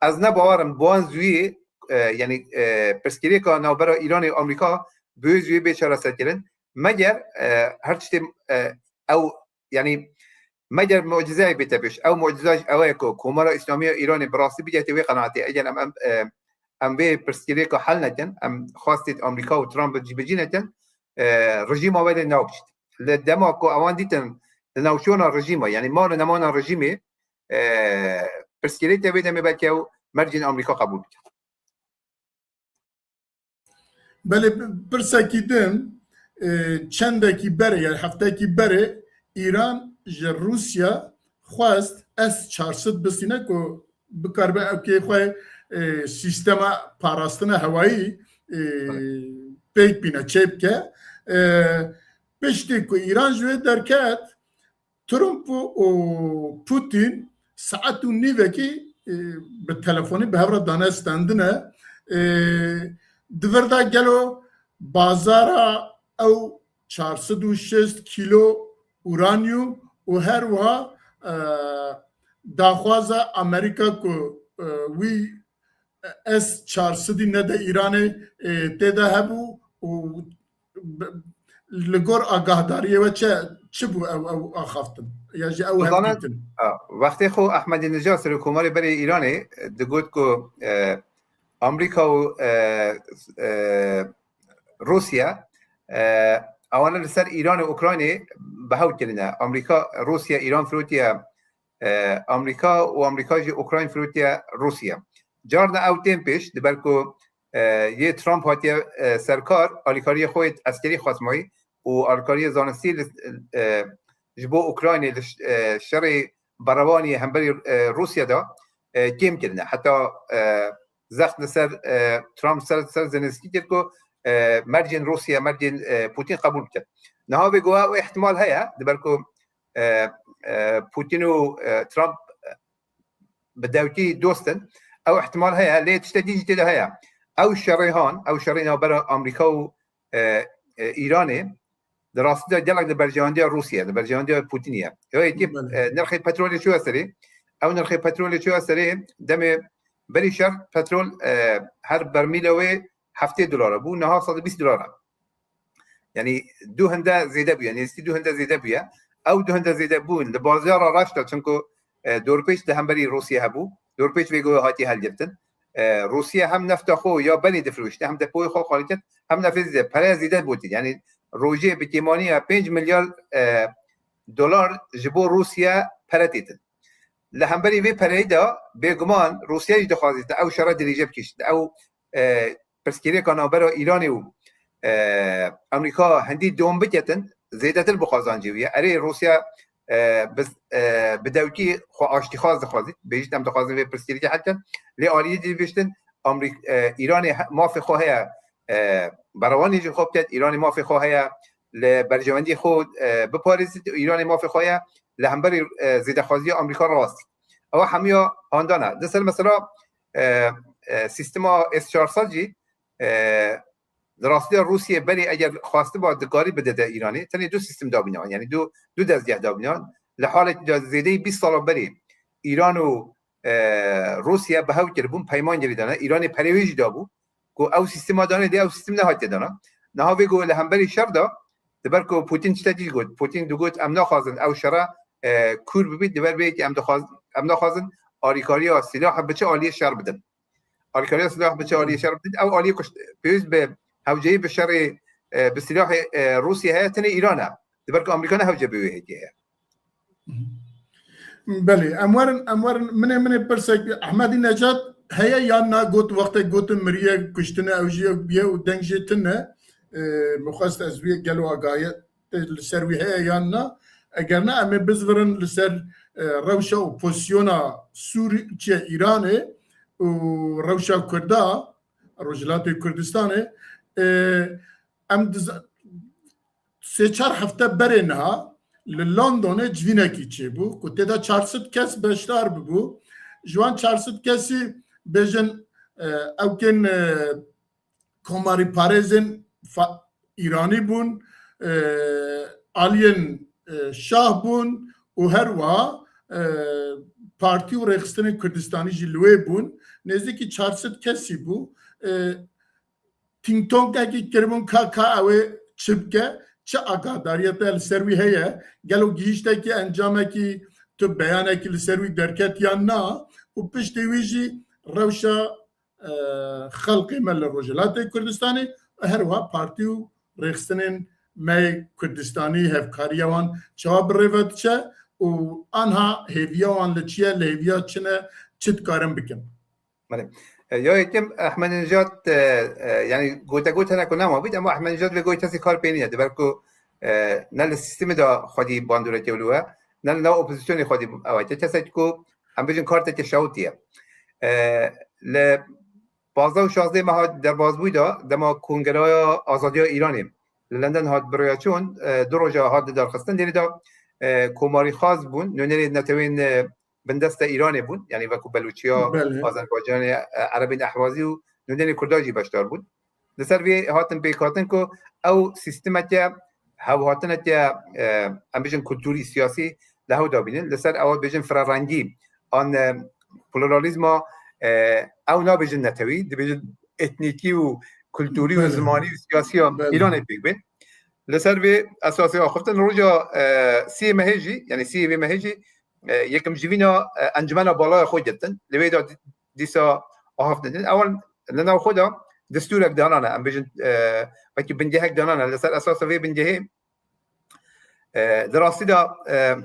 ez ne bawer im bi wan zûyê, e, yanî, e, pirsgirêka navbera Îranê û Amerîka bi wê zûyê bê çareserkirin. Meger, e, her tiştê, e, ew, yanî, meger mucizeyek bête pêş. Ew muciza jî ew ye ku Komara Îslamî ya Îranê bi rastî bigihîte wê qenaetê. Eger em, em, e, em vê pirsgirêka hel nekin, em xwestê Amerîka û Trump cîbecî nekin, e, rejîma wê lê nabişît. Li dema ku ewan dîtin li navçiyona rejîma, yanî man û nemana rejîmê, e, pirsgirêkê vê demê belkî ew mercên Amerîka qebûl bikin. Belê, pirsekî din, e, çendekî berê, yani heftekî berê Îran ji Rûsya xwest S çar sed bistîne ku bikaribe ewkê xwe, e, sîstema parastina hewayî, e, pêk bîne, çêbike. E, piştî ku Îran ji wê derket, Trump û Putin saet û nîvekî, e, bi telefonî bi hev re dane standine. E, di vir de gelo bazara ew çar sed û şêst kîlo uranyum û her wiha, e, daxwaza Amerîka ku, e, wî S çar sed nede Îranê, e, tê de hebû û b-, li gor agahdariyê we çi, çi bû ew, ew axaftin? Ya jî ew Dizanin, hevdîtin? A, wextê xwe Ahmedînejad Serokkomarê berê Îranê, e, digot ku, e, Amerîka û, e, e, Rûsya, e, ewana li ser Îran û Ukraynê bi hew kirine. Amerîka, Rûsya, Îran firotiye, e, Amerîka û Amerîka jî Ukrayn firotiye Rûsya. Carna ew tên pêş, di ber ku, e, yê Trump hatiye, e, serkar, alîkariyê xwe yê eskerî xwest mayî û alîkariyê zanistî li, e, ji bo Ukraynê li ş-, e, şerê berevanî hemberî, e, Rûsya de, e, kêm kirine. Heta, e, zext li ser, e, Trump ser, ser Zelenskî kir ku, e, mercên Rûsya, mercên, e, Putin qebûl bikin. Niha vê goha ew ihtimal heye, di ber ku, e, e, Putin û, e, Trump, e, bi dewtî dost in. Ew ihtimal heye, lê tiştekî jî tê de heye. Ew şerê han, ew şerê navbera Amerîka û, e, e, Îranê, di rastî de gelek li berjewendiya Rûsya, li berjewendiya Putinî ye. Ya yekî, Belê. e, nirxê petrolê çûye serê. Ew nirxê petrolê çûye serê, demê berî şer petrol, e, her bermîla wê heftê dolar e. Bû niha sed û bîst dolar e. Yani du hinde zêde bûye, nêzîkî du hinde zêde bûye. Ew du hinde zêde bûn li bazara reş de, çunku, e, dorpêç di hemberî Rûsya hebû. Dorpêç vê goya hatiye helgirtin. E, Rûsya hem nefta xwe ya benê difirûşte, hem depoyê xwe xalî kir, hem nefê zêde, pere zêde bûtî. Yani rojê bi kêmaniya pênc milyar, e, dolar ji bo Rûsya pere têtin. Li hemberî vê pereyê de bêguman Rûsya jî dixwazî te ew şere dirêje bikişt. Ew, e, pirsgirêka navbera Îranê û, e, Amerîka hindî dom biketin, zêdetir bi xwezancê wî ye. Erê Rûsya, e, bi, e, bi dewkî xwe aştîxwaz dixwazî. Bêjît em dixwazin vê pirsgirêkê hel kin. Lê aliyê dî bihiştin, Amerîk-, e, Îranê he-, mafê xwe heye, e, berewanî ji xwe biket. Îranê mafê xwe heye li berjewendî xwe, e, biparêzît. Îranê mafê xwe heye li hemberî, e, zêdexwaziya Amerîka rawestî. Ewa hemiya handana. Di ser mesela, e, e, sîstema S çar sed jî, e, di rastiya Rûsya berê eger xwestiba dikarî bidide Îranê, tenê du sîstem dabîna, yani du, du dezgeh dabîna. Li halekî de zêdeyî bîst sala berê Îran û, e, Rûsya bi hev kiribûn, peyman girêdane. Îranê perê wê jî dabû ku ew sîstema danê dê, ew sîstem nehatiye dana. Niha vê ku li hemberî şer de, di ber ku Putin tiştekî got. Putin digot, em naxwazin ew şere, e, kûr bibît, di ber vê yekê em dixwaz-, em naxwazin alîkariya sîlah bi çi aliyê şer bidin. Alîkariya sîlah bi çi aliyê şer bidin. Ew aliyê kuşt-, pêwîst bi hewceyî bi şerê, e, bi sîlahê, e, Rûsya heye, tenê Îran e. Di ber ku Amerîka ne hewce bi wê yekê heye. Belê, em werin, em werin, minê, minê pirsek, Ehmedî Necat heye yan na, got, wextek gotin miriye, kuştine, ew jî ye û deng jê tune. E, min xwest ez wî gelo agahiye li ser wî heye yan na. Eger ne, em ê bizvirin li ser, e, rewşa û pozisyona Sûrî-, çi, Îranê û rewşa Kurda, Rojhilatê Kurdistanê. E, em diz-, sê çar hefte berê niha li Londonê civînekî çêbû ku tê de çar sed kes beşdar bibû. Ji wan çar sed kesî bêjin, e, ew kên, e, komarîparêzên fa-, Îranî bûn, e, aliyên, e, şah bûn û her wiha, e, partî û rêxistinên Kurdistanî jî li wê bûn. Nêzîkî çar sed kesî bû. E, think tankekî kiribûn ka, ka ew ê çi bike, çi agahdariya te li ser wî heye, gelo gihîştekî, encamekî, tu beyanekî li ser wî derket yan na, û piştî wî jî rewşa, e, xelkê me li Rojhilatê Kurdistanê, her wiha partî û rêxistinên me yê Kurdistanî, hevkariya wan çawa bi rê ve diçe û anha hêviya wan li çi ye, li hêviya çi ne, çi dikarin bikin? Belê. E, ya yekem Ehmedînejad, e, e, yani gote gote ne ku nema bît, ama Ehmedînejad vê goyê kesî kar pê nîne. Di ber ku, e, ne li sîstemê de xwedî bandoreke wilo ye, ne li nav opozisyonê xwedî ew e. Kesek ku em bêjin karteke şewitî ye. E, li pazdeh û şazdeh meha derbazbûyî de dema Kongereya Azadiya Îranê li London hat birêveçûn, e, du roja hat lidarxistin. Lêrê de e, komarîxwaz bûn, nûnerê netewên, e, bindesta Îranê bûn, yanî wekû Belûçiya, Belê. Azerbaycanê, e, Erebên Ehwazî û nûnerê Kurda jî beşdar bûn. Li ser vê hatin pêkhatin ku ew sîstemeke hevhatineke, e, em bijin kultûrî, siyasî li hev dabînin. Li ser ew dibêjin firerengî an, e, pluralîzma, e, ew nabêjin netewî, dibêjin etnîkî û kultûrî û Belê. Zimanî û siyasî ya Belê. Îranê pêk bên. Li ser vê esasê axiftin roja, e, siyê mehê jî, yanî siyê vê mehê jî, e, yekimcivîna, e, Encumena Bala ya xwe girtin. Li wê de dîsa axiftin. Ewan li nav xwe de destûrek danane, em bêjin, e, wekî bingehek danane. Li ser esasa vê bingehê, e, di rastî de, e,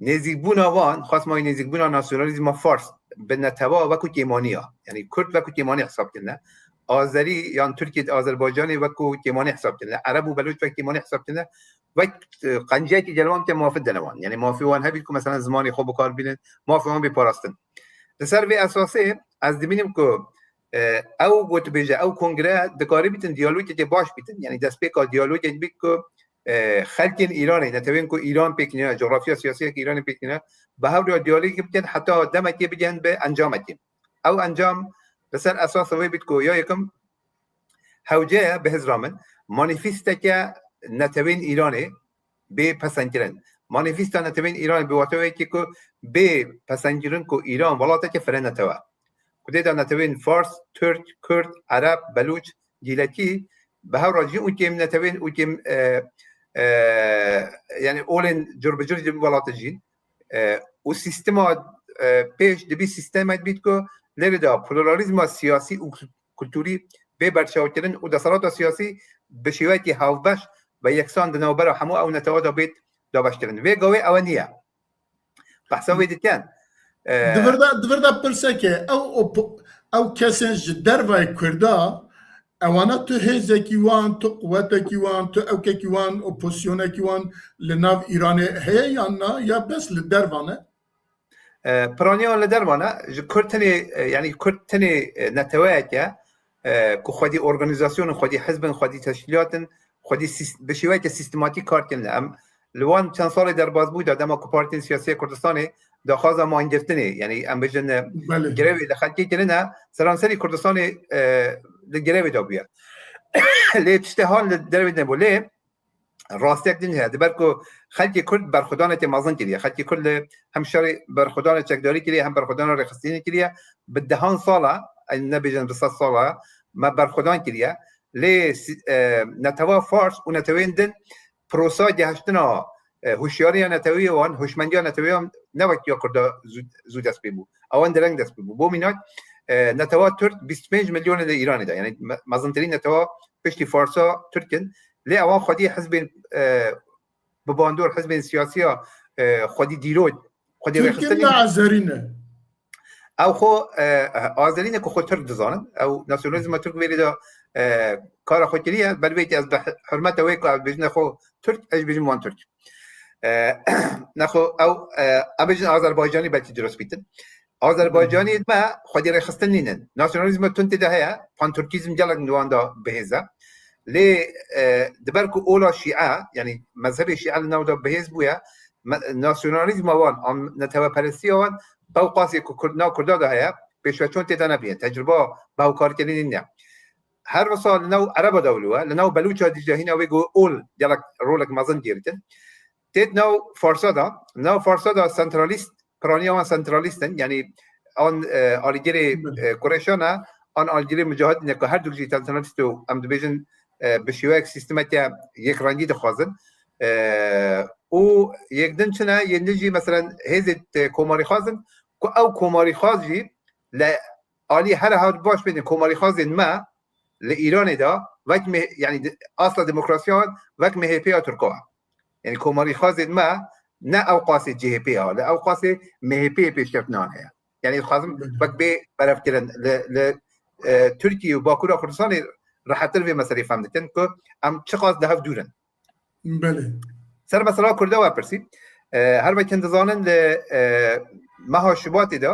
nêzîkbûna wan, xwest ma nêzîkbûna nasyonalîzma Fars bi netewa wekû kêmanî ya. Yanî Kurd wekû kêmanî hesab kirine. Azerî yan Tirkiyê di Azerbaycanê wekû kêmanî hesab kirine. Ereb û Belûç wekî kêmanî hesab kirine. Wek, e, qenciyekî gel wan te mafî dene wan. Yanî mafî wan hebît ku mesela zimanê xwe bikar bînin, mafê wan bê parastin. Li ser vê esasê ez dibînim ku, e, ew gotibêje, ew kongre dikarî bîtin diyalogekê baş bîtin. Yanî destpêka diyalogek bît ku, e, xelkên Îranê, netewên ku Îran pêk nîne, cografya siyasiyek Îranê pêk nîne, bi hev re diyalogê bikin heta demekê bigihin bi encamekê. Ew encam li ser esasa wê bît ku ya yekim hewce ye bi hizra min, manîfesteke netewên Îranê bê pesendkirin. Manîfesta netewên Îranê bi wateyekê ku bê pesendkirin ku Îran welateke firê netewe. Ku tê de netewên Fars, Tirk, Kurd, Ereb, Belûç, Gîlekî, bi hev re jî û kêm netewên û kêm, e, e, yanî olên cur bi cur ji welatê jîn. E, û sîstema, e, pêş dibî sîstemek bît ku lêrê de pluralîzma siyasî û kulturî bê berçavkirin û desthilata siyasî bi şêwekî hevbeş ve yeksan di navbera hemû ew netewa de bêt dabeşkirin. Vê gavê ewe niye. Behsa wê dikin. E, Di vir de, di vir de pirseke, ew opo-, ew kesên ji dervayê Kurda, ewana tu hêzekî wan, tu quwetekî wan, tu ewkekî wan, opozisyonekî wan li nav Îranê heye yan na, ya bes li derva ne? E, piraniya li derva ne, ji Kurd tenê, e, yanî Kurd tenê, e, neteweyek e, e, ku xwedî organîzasyon in, xwedî hizb in, xwedî teşkîlat in, xwedî sîs-, bi şêweyeke sîstematîk kar kirine. Em li wan çend salê derbasbûyî de dema ku partiyên siyasî ya Kurdistanê daxwaza mangirtinê, yanî em bêjin, e, Belê. Grevê li xelkê kirine, seranserî Kurdistanê, e, li grevê de bûye. Lê tiştê han li dervê nebû. Lê rastiyek din heye. Diber ku xelkê Kurd berxwedaneke mezin kiriye. Xelkê Kurd li hem şerê berxwedana çekdarî kiriye, hem berxwedana rêxistinê kiriye. Bi dehan sala, em nebêjin bi sed sala, me berxwedan kiriye. Lê si-, e, netewa Fars û netewên din prosa gehiştina, e, huşyariya netewî wan, huşmendiya netewî wan ne wek ya Kurda zû, zû dest pê bû. Ewan dereng dest pê bû. Bo mînak, e, netewa Tirk bîst û pênc milyonê li Îranê de. Yanî me-, mezintirîn netewa piştî Farsa Tirk in. Lê ewan xwedî hizbên, e, bi bandor, hizbên siyasiya, e, xwedî dîrok, xwedî Tirk in rêxistinî ya Azerî ne? Ew xwe, e, Azerî ne ku xwe Tirk dizanin. Ew nasyonalîzma Tirk vêrê de, e, kara xwe kiriye. Ber vê yekê ez bi hi-, hurmeta wê ku ew dibêjine xwe Tirk, ez jî bêjim wan Tirk. E, nexwe ew, e, em bêjin Azerbaycanî belkî dirust bîtin. Azerbaycanî me xwedî rêxistin nînin. Nasyonalîzma tund tê de heye, panturkîzm gelek li wan de bihêz e. Lê, e, diber ku ola şîe, yanî mezhebê şîe li nav de bihêz bûye, me-, nasyonalîzma wan, an neteweperestiya wan, ew qasê ku Kurd, nav Kurda de heye, pêşveçûn tê de nebûye. Tecrûba bi hevkarkirinê nîne. Her wisa li nav Ereba de wilo ye, li nav Belûça dî jî hîna wê ku ol gelek rolek mezin girtin. Tê di nav Farsa de, nav Farsa de sentralîst, piraniya wan sentralîst in, yanî an, e, alîgirê, Hı. e, Kurêşan e, an alîgirê mucahidîn e, ku her du jî sentralîst û em dibêjin, e, bi şêweyek sîstemeke yekrengî dixwazin. E, û yek din çi ne, yên din jî meselen hêzê, e, komarîxwaz in, ku ew komarîxwaz jî li alî her hat baş bêne komarîxwazên me li Îranê de wek me-, yanî di-, asla demokrasiya wan wek M H P ya Tirka ye. Yanî komarîxwazên me ne ew qasê C H P ya, li ew qasê M H P pêşkeftinan heye. Yanî dixwazim Hı. wek bê berevkirin li, li, e, Tirkiye û Bakûra Kurdistanê rehettir vê meselê fehm dikin ku em çiqas di hev dûr in. Belê. Ser mesela Kurda we pirsî. E, her wek hûn dizanin li, e, meha Şubatê de,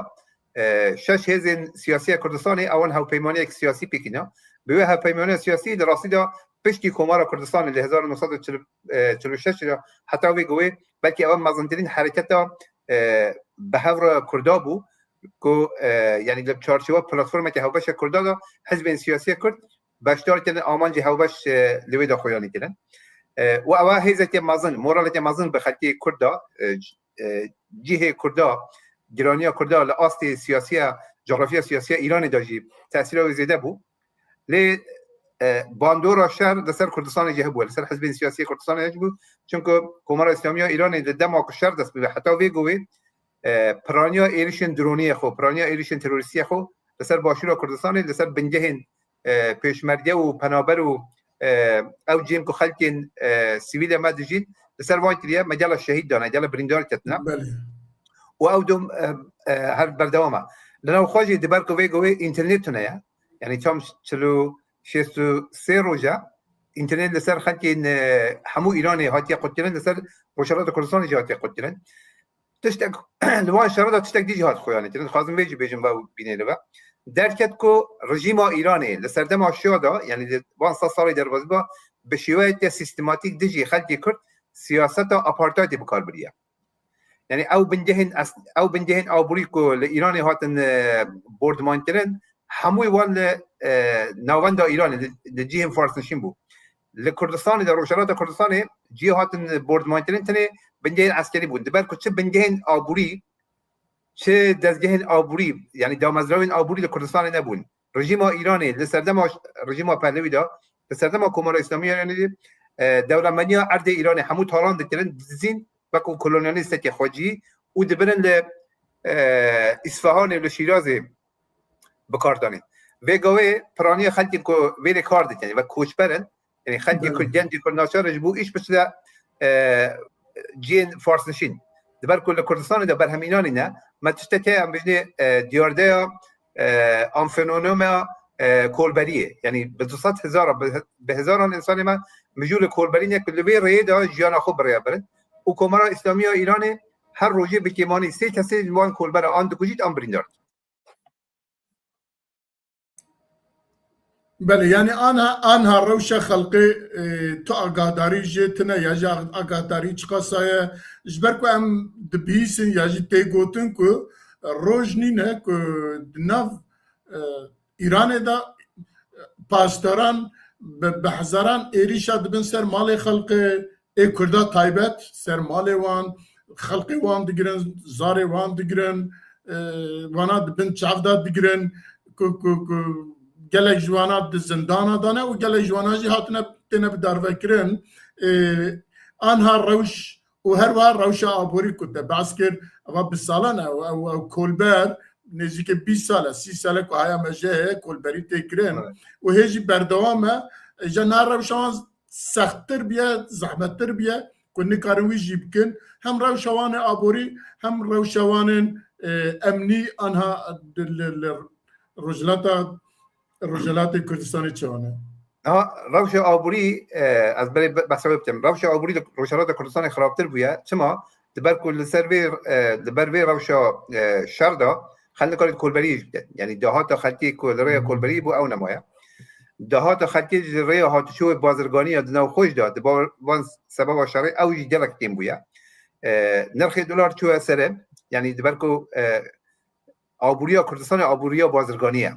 e, şeş hêzên siyasî ya Kurdistanê ewan hevpeymaniyek siyasî pêkîne. Bi wê hevpeymaniya siyasî li rastî de piştî Komara Kurdistanê li hezar û neh sed û çil, e, çil û şeş de heta wê guhê belkî ew mezintirîn hereketa, e, bi hev re Kurda bû ku, e, yanî li çarçewa platformeke hevbeşa Kurda de hizbên siyasî Kurd beşdar kirin, amancê hevbeş, e, li wê de xuyanî kirin. E, û ewa hêzeke mezin, moraleke mezin bi xelkê Kurd de, e, c-, e, cihê Kurda, giraniya Kurda li astê siyasiya, coxrafiya siyasiya Îranê de jî tesîra wê zêde bû. Lê, e, bandora şer li ser Kurdistanê jî hebû, li ser hizbên siyasî Kurdistanê jî bû. Çunku Komara Îslamî ya Îranê di dema ku şer dest bibe heta vê guhê, e, piraniya êrişên dronî yê xwe, piraniya êrişên terorîstî yê xwe li ser başûra Kurdistanê, li ser bingehên, e, pêşmerge û penaber û, e, ew cihên ku xelkên, e, sivîl ya me dijîn, li ser wan kiriye, me gela şehîd dane, gela birîndar ketine. Belê. Û ew dom, e, e, her berdewam e. Li nav xwe jî di ber ku vê guhê înternet tune ye. Yanî tam çil û şêst û sê roj e, înternet li ser xelkên, e, hemû Îranê hatiye qutkirin, li ser Rojhilata Kurdistanê jî hatiye qutkirin. Tiştek, li wan şerê de tiştek dî jî hat xuyanîkirin. Dixwazim vê jî bêjim, ve bînê li ve. Derket ku rejîma Îranê li serdema Şa de, yanî li van sed salê derbasî ba, bi şêweyeke sîstematîk dijî xelkê Kurd siyaseta apartheidê bi kar biriye. Yanî ew bingehên es-, ew bingehên aborî ku li Îranê hatin, e, bordmankirin, hemû wan li, e, navenda Îranê, li, li cihên farsnişîn bû. Li Kurdistanê de, Rojhilata Kurdistanê cihê hatin bordmankirin tenê bingehên eskerî bûn. Di ber ku çi bingehên aborî, çi dezgehên aborî, yanî damezrayên aborî li Kurdistanê nebûn. Rejîma Îranê li serdema, rejîma Pehlewî de, li serdema Komara Îslamî ya Îranê de, e, dewlemeniya erdê Îranê hemû talan dikirin, dizîn wekî kolonyalîstekê xwecî û dibirin li, e, Îsfahanê û li Şîrazê bi kar danîn. Vê gavê piraniya xelkên ku vê rê kar dikin, wek koçber in, yanî xelkê Belê. Kurd, gencê Kurd naçar e ji bo îş biçine, e, cihên farsnişîn. Di ber ku li Kurdistanê de berhemînanî ne, me tiştek heye, em bêjinê, e, diyardeya, e, an fenomeya, e, kolberiyê. Yanî bi du sed hezara, bi, bi hezaran însanê me mijûl li kolberî ne ku li vê rêyê de jiyana xwe bi rêya birin. Û Komara Îslamî ya Îranê her rojê bi kêmanî sê kesê ji wan kolbera an dikujît an birîndar dikît. Belê, yanî anha, anha rewşa xelkê, e, tu agahdarî jê tine ya jî agahdarî çiqasa ye? Ji ber ku em dibihîsin ya jî tê gotin ku roj nîne ku di nav, e, Îranê de pastoran bi, bi hezaran êrîşa dibin ser malê xelkê, ê Kurda taybet ser malê wan, xelkê wan digirin, zarê wan digirin, e, wana di bin çav de digirin, ku, ku, ku gelek ji wana di zindana de ne û gelek ji wana jî hatine, têne bi darvekirin. E, anha rewş û her wiha rewşa aborî ku te behs kir, eva bi salan e, ew, ew, ew kolber nêzîkê bîst sal e, sî sal e ku haya me jê heye, kolberî tê kirin. Evet. Û hê jî berdewam e. E, ji na rewşa wan sexttir biye, zehmettir biye ku nikarin wî jî bikin. Hem rewşa wan ê aborî, hem rewşa wan ên, e, emnî anha li, li, li Rojhilata, Rojhilatê Kurdistanê çawa ne? Ha, rewşa aborî, e, ez berê be-, behsa wê bikim. Rewşa aborî li Rojhilata Kurdistanê xirabtir bûye. Çima? Di ber ku li ser vê, e, li ber vê rewşa, e, şer de xelk nikarin kolberiyê jî bikin. Yanî dahata xelkê ku li rêya kolberiyê bû ew nemaye. Dahata xelkê ji rêya hatûçûyê bazirganî ya di nav xwe jî de, di ba-, van sebeba şerê ew jî gelek kêm bûye. E, nirxê dolar çûye sere, yanî di ber ku, e, aboriya Kurdistanê aboriya bazirganî ye.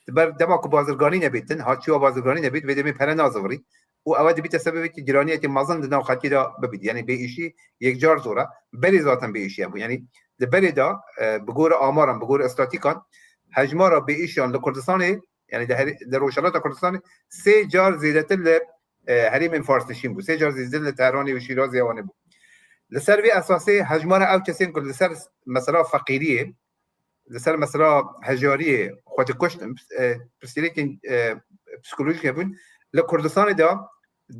Di ber dema ku bazirganî nebêtin, hatûçûya bazirganî nebêt, vê demê pere nazivirî. Û ew dibîte sebebekî giraniyekî mezin di nav xelkê de bibît. Yanî bêîşî yekcar zor e. Berê zaten bêîşî hebû. Yanî di berê de, e, bi gorî amaran, bi gorî îstatîkan, hejmara bêîşan li Kurdistanê, yanî di herê-, di Rojhilata Kurdistanê sê car zêdetir li, e, herêmên farsnişîn bû. Sê car zêdetir li Tehranê û Şîrazê wan bû. Li ser vê esasê hejmara ew kesên ku li ser mesela feqîriyê, li ser mesela hejariyê xwe dikuştin, e, pirsgirêkên, e, psîkolojîk hebûn, li Kurdistanê de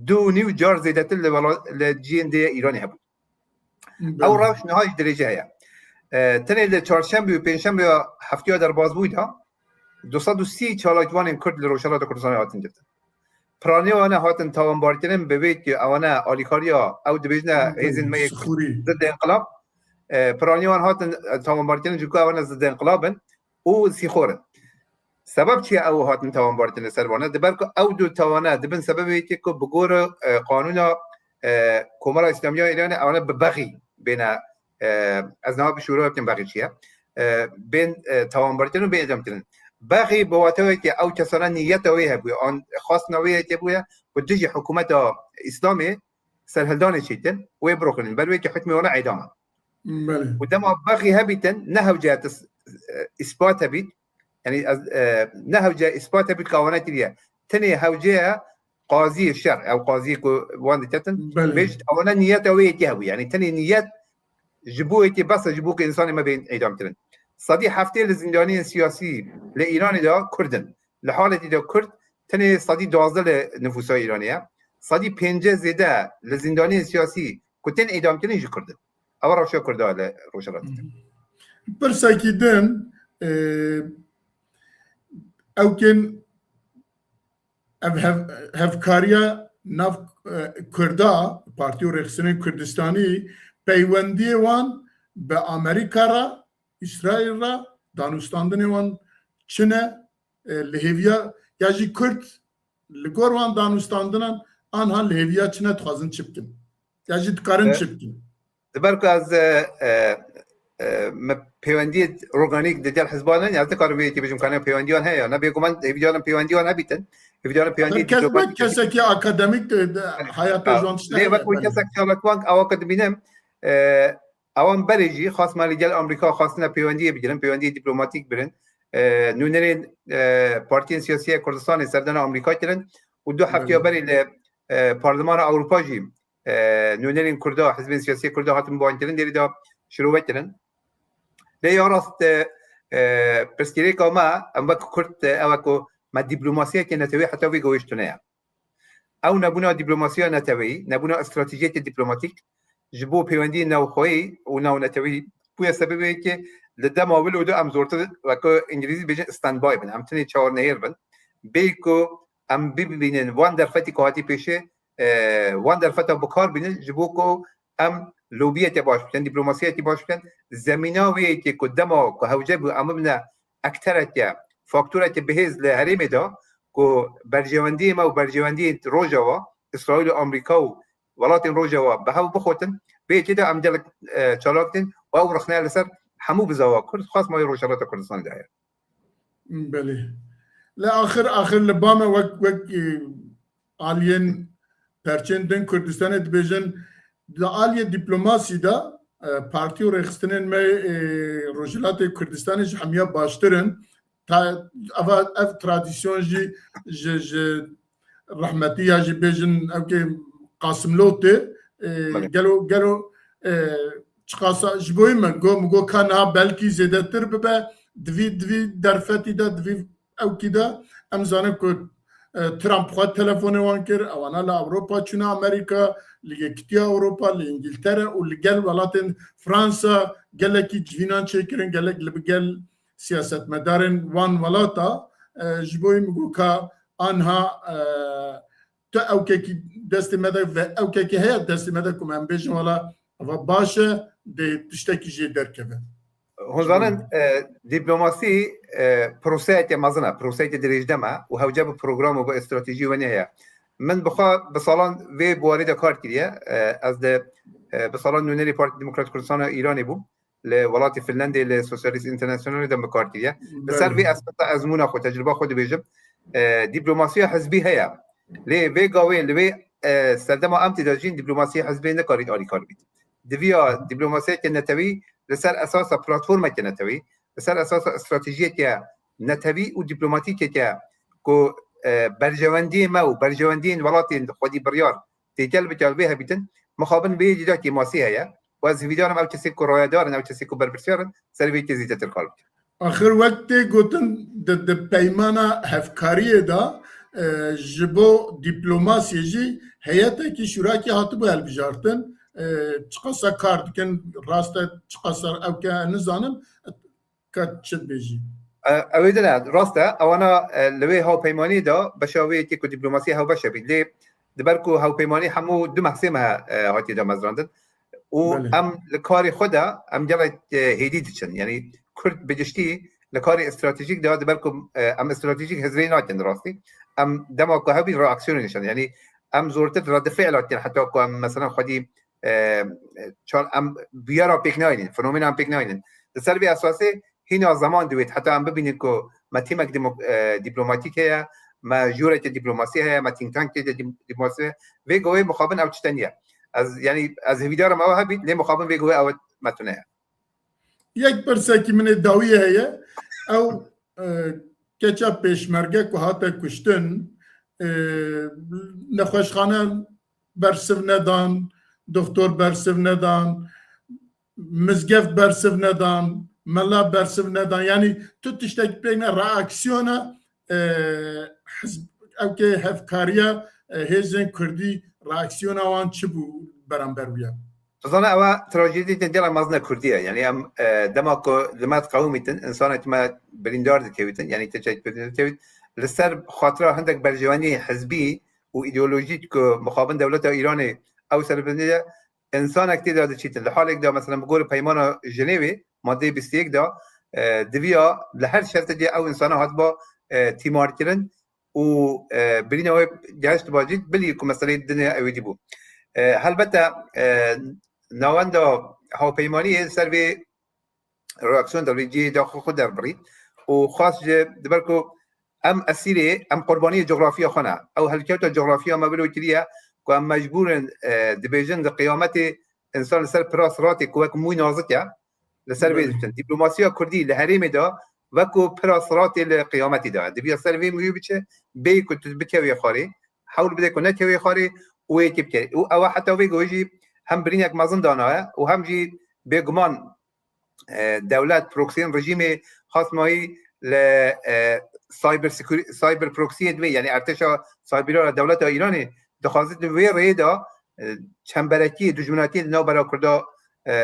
du û nîv car zêdetir li wela-, li cihên dê Îranê hebûn. Belê. Ew rewş niha jî dirêje heye. E, tenê li çarşembe û pêncşembe ya hefteya derbasbûyî de du sed û sî çalakvanên Kurd li Rojhilata Kurdistanê hatin girtin. Piraniya wan hatin tawanbarkirin bi vê ku ewana alîkariya ew dibêjine hêzên me yê Kurd, Sixûrî. Ziddê Înqilab. E, piraniya wan hatin, e, tawanbarkirin ji ku ewana ziddê înqilab in û sîxor in. Sebeb çi ye ew hatin tawanbarkirin li ser vane? Diber ku ew du tawane dibin sebebê yekê ku bi gor, e, qanûna, e, Komara Îslamiya Îranê ewane bi bexî bêne, e, ez niha bi şûro bikim bexî çi ye. E, bên, e, tawanbarkirin û bên îdamkirin. Bexî bi wateyekê ew kesane niyeta wê hebûye, an xwestina wê yekê bûye ku dijî hikûmeta Îslamê serhildanê çêkin, wê biroxînin. Ber wê yekê hukmê wana îdam e. Belê. Û dema bexî hebîtin, ne hewce tis-, e, îspat hebît. Yanî ez, e, ne hewce îspat hebît ka wana kiriye. Tenê hewce ye qaziyê şer, ew qaziyê ku wan diketin, Belê. bêjit, ewana niyeta wê yekê hebû. Yanî tenê niyet ji bo yekê bes e, ji bo ku însanê me bên îdam kirin. Sedî heftê li zîndaniyên siyasî li Îranê de Kurd in. Li haletî de Kurd tenê sedî duwazdeh li nifûsa Îranê ye. Sedî pêncî zêde li zîndaniyên siyasî ku tên îdam kirin jî Kurd in. Ew rewşa Kurda li Rojhilat dike. Pirsekî din, e, ew kên ev hev-, hevkariya nav, e, Kurda, Partî û Rêxistinên Kurdistanî, peywendiyê wan bi Amerîka re, Îsraîl re, danûstandinê wan çi ne, e, li hêviya ya jî Kurd li gor wan danûstandinan anha li hêviya çi ne dixwazin çi bikin? Ya jî dikarin E, çi bikin? Diber ku ez, e, e, e, me peywendiyê organîk di gel hizban hene, ez nikarim vê yekê bêjim, kanê peywendiyan heye ya ne, bêguman hêviyarin peywendiyan hebîtin. Hêviyarin peywendiya Her kes diplomatîk wek kesekî akademîk de, de hayata Ha, ji wan tiştek lê heye, wek wî belê. kesek çalakvank ewa ku dibînim, e, ewan berê jî xwest me li gel Amerîka xwestine peywendiyê bigirin, peywendiyê dîplomatîk birin. E, nûnerên, e, partiyên siyasî ya Kurdistanê serdana Amerîka kirin û du heftiya Belê. berê li, e, Parlemana Ewropa jî, e, nûnerên Kurda, hizbên siyasî Kurda hatin biwankirin, derî de şirove kirin. Lê ya rast, e, e, pirsgirêka me, em wek Kurd, e, ew e ku me dîplomasiyeke netewî heta vê gawê ji tune ye. Ew nebûna dîplomasiya neteweyî, nebûna stratejiyeke dîplomatîk ji bo peywendiyên navxweyî û navneteweyî bûye sebebê yekê li dema wilo de em zortir, weke îngilîzî dibêjin, standby bin. Em tenê çawarnehêr bin. Bêyî ku em bibînin wan derfetî ku hatî pêşê, e, wan derfeta bi kar bînin ji bo ku em lobiyeke baş bikin, dîplomasiyekî baş bikin. Zemîna wê yekê ku dema ku hewce bû em bibine ektereke, faktoreke bihêz li herêmê de ku berjewendiyê me û berjewendiyên Rojava, Îsraîl û Amerîka û welatên Rojava bi hev bixwetin, vê yekê de em gelek, e, çalak din û ew rexne li ser hemû bizava Kurd, xas ma yê Rojhilata Kurdistanê de heye. Belê. Li axir, axir li ba me wek, wek, e, aliyên perçên din Kurdistanê dibêjin, di aliyê dîplomasî de, e, partî û rêxistinên me, e, Rojhilatê Kurdistanê ji hemiya baştir in. Ta, eva, ev tradisyon jî ji, ji rehmetî ya jî bêjin, ew kê Qasimlo tê, e, Belê. gelo, gelo, e, çiqasa ji bo min got, min got ka niha belkî zêdetir bibe, di vî, di vî derfetî de, di vî ewkî de, em zanin ku, e, Trump xwe telefonê wan kir, ewana li Ewropa çûne Amerîka, li Yekîtiya Ewropa, li Îngiltere û li gel welatên Fransa gelekî civînan çêkirin, gelek li bi gel siyasetmedarên wan welata, e, ji bo min got ka anha, e, tu ewkekî destê me de ve ewkekî heye destê me de ku em bêjin wela eva baş e, dê tiştekî jê derkeve. Hûn zanin, e, dîplomasî, e, proseyeke mezin e, proseyeke dirêjdem e û hewce bi program û bi stratejî wenê heye. Min bi xwe bi salan vê biwarî de kar kiriye. E, ez de, e, bi salan nûnerê Partî Demokrat Kurdistana Îranê bûm. Li welatê Finlandê li Sosyalîst Înternasyonalê de min kar kiriye. Li ser Belê. vê esasa ezmûna xwe, tecrûba xwe dibêjim. E, dîplomasiya hizbî heye. Lê vê gawê li vê, e, serdema em tê de jîn dîplomasiya hizbê nikarît alîkar bît. Diviya dîplomasiyeke netewî li ser esasa platformeke netewî, li ser esasa stratejiyeke netewî û dîplomatîkeke ku, e, berjewendiyê me û berjewendiyên welatên xwedî biryar têkel bike, vê hebîtin, mixabin vê yekê de kêmasî heye. Û ez hêvîdar im ew kesê ku rayedar in, ew kesê ku berpirsiyar in, ser vê yekê zêdetir kar bikin. Axir wek tê gotin, di, di peymana hevkariyê de, e, ji bo dîplomasiyê jî heyetekî şûrakî hatibû hilbijartin. E, çiqasa kar dikin, rast e, çiqasa ew ke nizanim, ka çi dibêjî? E, ew ê din e, rast e. Ewana, e, li wê hawpeymaniyê de beşa wê yekê ku dîplomasiyê hevbeş hebî. Lê diber ku hawpeymanî hemû du meh sê meh, e, hatiye damezrandin. Û Belê. em li karê xwe de em gelek, e, hêdî diçin. Yanî Kurd bi giştî li karê stratejîk de, diber ku, e, em stratejîk hizrê nakin rastî. Em dema ku hebî reaksiyonê nîşan. Yanî em zortir redifîl dikin heta ku em mesela xwedî, e, çar-, em bûyera pêk nayînin, fenomênan pêk nayînin. Li ser vê esasê hîna zeman divêt heta em bibînin ku me tîmek demo-, e, dîplomatîk heye, me jûrekê dîplomasî heye, me think tankê de dî-, dîplomasî heye. Vê govê mixabin ew tişte niye. Ez, yanî ez hêvîdar im ew hebît, lê mixabin vê govê ew me tune ye. Yek pirsekî min ê dawiyê heye. Ew, e, keça pêşmerge ku hate kuştin, e, nexweşxane bersiv nedan, doktor bersiv nedan, mizgeft bersiv nedan, mela bersiv nedan. Yanî tu tiştekî pêk ne, reaksiyona, e, hizb-, ew ke hevkariya, e, hêzên kurdî, reaksiyona wan çi bû beramber wî ya? Zana ewa trajediyê te dêla mezin e kurdî ye. Yanî em, e, dema ku li me diqewimîtin, insanek me birîndar dikewîtin, yanî te çek birîndar dikewît, li ser xatira hindek berjeweniyê hizbî û îdeolojîk ku mixabin dewleta Îranê ew serpilindî de, insanek tê de diçîtin. Li halek de, mesela, bi gorî peymana Jenêvê, madeyê bîst û yek de, e, diviya li her şertekê ew insana hatba, e, tîmarkirin û, e, birîna wê gehiştiba cî, bilî ku meseleyê dinê ewêdî bû. E, helbete, e, navenda hawpeymaniyê ser vê reaksiyon de vê cihê de xwe, xwe derbirî û xwest ji, diber ku em esîrê, em qurbaniyê coxrafiya xwe ne. Ew helkewta coxrafiya me bilo kiriye ku em mecbûr in, e, dibêjin di qiyametê insan li ser pira siratê ku wek mûy nazik e, li ser vê Belê. diçin. Dîplomasiya kurdî li herêmê de wek ku pira siratê li qiyametî de ye. Dibiya ser vê mûyê biçe, bêyî ku tu bikevê xwarê, hewl bide ku nekevê xwarê û yekê bike. Û ewa heta vê govê jî hem birînek mezin danaye û hem jî bêguman, e, dewlet, proksiyên rejîmê xasmayî li, e, cyber secur-, cyber proxiyê divê, yanî artêşa cyberî ya dewleta Îranê dixwazit li wê rêyê de, e, çemberekî, dijminatiyê li navbera Kurda, e,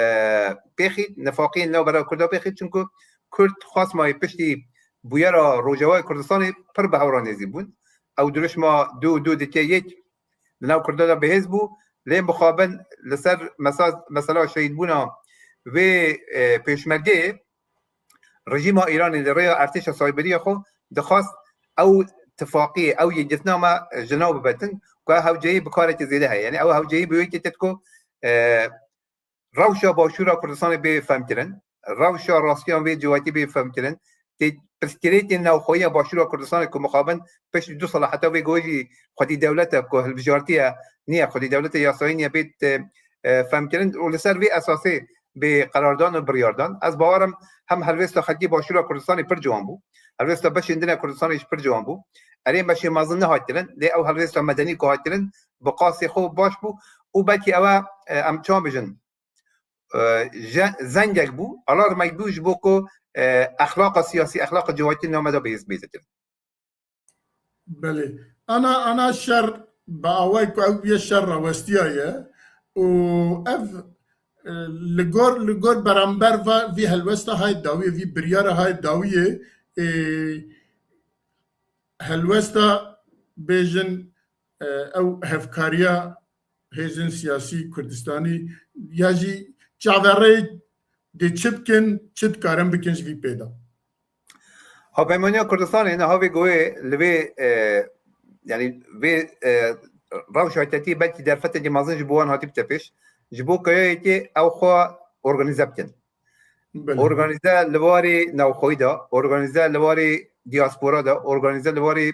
pêxît, nifaqiyê li navbera Kurda pêxît, çunku Kurd xasmayî piştî bûyera Rojavayê Kurdistanê pir bi hev re nêzî bûn. Ew dirûşma du û du dike yek li nav Kurdan de bihêz bû, lê mixabin li ser mesa-, mesela şehîdbûna vê, e, pêşmergeyê rejîma Îranê li rêya artêşa sayberiya xwe dixwast ew tifaqiyê, ew yekgirtina me ji nav bibetin, ku ew hewceyî bi karekî zêde heye. Yanî ew hewceyî bi wê yekê têt ku, e, rewşa Başûra Kurdistanê bê femkirin, rewşa rastiyan vê civakî bê femkirin, tê pirsgirêkên navxweyî ya Başûra Kurdistanê ku mixabin piştî du sala heta vê govê jî xwedî dewlete ku hilbijartiye niye, xwedî dewlete yasayî niye bê, e, e, femkirin û li ser vê esasê bê qerardan û biryardan. Ez bawer im hem helwêsta xelkê Başûra Kurdistanê pir ciwan bû. Helwêsta beşên din ya Kurdistanê jî pir ciwan bû. Erê beşê mezin nehat kirin, lê ew helwêsta medenî ku hat kirin, bi qasê xwe baş bû û belkî ew e, e, em çawa bijin, e, je-, zengek bû, alarmek bû ji bo ku, e, exlaqa siyasî, exlaqa civakî li nav me de bihêz bêze kirin. Belê. Ana, ana şer bi awayek ku ew bûye şer rawestiyaye û ev, e, li gor, li gor beramber va vî helwesta hay dawiyê, vî biryara hay dawiyê, e, helwesta bêjin, e, ew hevkariya hêzên siyasî Kurdistanî ya jî çaverê dê çi bikin, çi dikarin bikin ji vî pê de? Hevpeymaniya Kurdistanê niha vê govê li vê, e, yanî vê, e, rewşa ketî belkî derfetekî mezin ji bo wan hatî bite pêş. Ji bo keyayekê ew xwe organîze bikin. Belê. Organîze li warê navxweyî de, organîze li warê diaspora de, organîze li warê,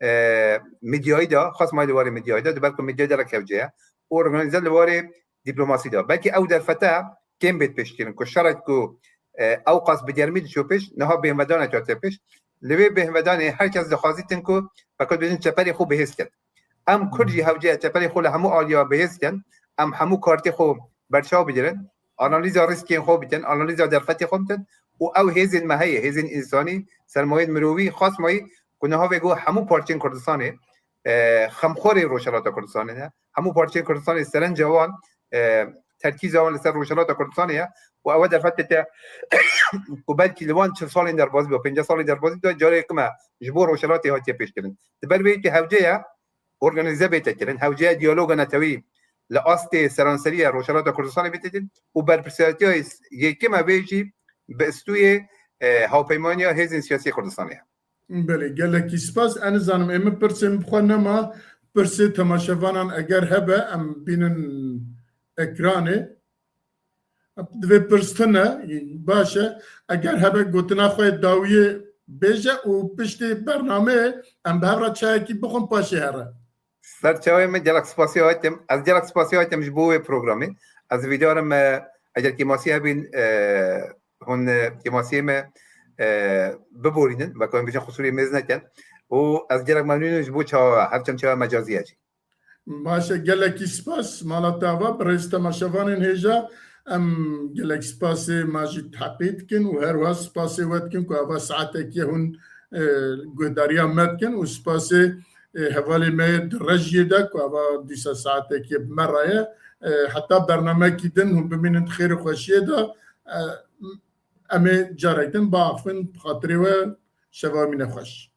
e, medyayî de, xasmayî li warê medyayî de, diber ku medya derek hevce ye. Organîze li warê dîplomasî de. Belkî ew derfete kêm bêt pêşkirin ku şerek ku, e, ew qas bi germî diçû pêş, niha bêhnvedanek hatiye pêş. Li vê bêhnvedanê her kes dixwazîtin ku, weke dibêjin çeperê xwe bihêz ket. Em Kurd jî hewce ye çeperê xwe li hemû aliya bihêz ken, em hemû kartê xwe berçav bigirin, analîza rîskên xwe bikin, analîza derfetê xwe bikin û ew hêzên me heye, hêzên însanî, sermayên mirovî, xasmayî ku niha vê got hemû parçeyên Kurdistanê, e, xemxorê Rojhilata Kurdistanê ne, hemû parçeyên Kurdistanê serenca wan, e, terkîza wan li ser Rojhilata Kurdistanê ye û ew derfet dike ku belkî li wan çil salên derbazî be, pêncî salên derbazî de careke me ji bo Rojhilatê hatiye pêşkirin. Di ber vê yekê hewce ye organîze bête kirin, hewce ye diyaloga netewî li astê seranserî ya Rojhilata Kurdistanê bête kirin û berpirsiyaretiya yekê me vê jî bi stûyê, e, hawpeymaniya hêzên siyasî Kurdistanê ye. Belê, gelekî spas. Ez nizanim, ê min pirsên bi xwe nema, pirsê temaşevanan eger hebe, em bînin ekranê. Divê pirs tune, baş e. Eger hebe gotina xwe yê dawiyê bêje û piştê bernameyê em bi hev re çayekî bixwin, paşê here. Ser çavê min gelek spasiya hatim. Ez gelek spasiya hatim ji bo wê programê. Ez vîdarim, e, eger kêmasî hebîn, e, hûn, e, kêmasiyê me, e, biborînin, weke em bêjin qusûrê mêz nekin. Û ez gelek memnûn im ji bo çawa, her çend çawa mecazî ye jî. Baş e, gelekî spas, mala te ava, birêz temaşevanên hêja, em gelek spasê me jî teqî dikin û her wiha spasê we dikin ku ava saetekê hûn, e, guhdariya me dikin û spasê, e, hevalê me yê di rejiyê de ku ava dîsa saetekê bi me re ye. E, heta bernamekî din hûn bimînin di xêr û xweşiyê de. E, em ê carek din biaxivin, bi xatirê we şeva mîne xweş.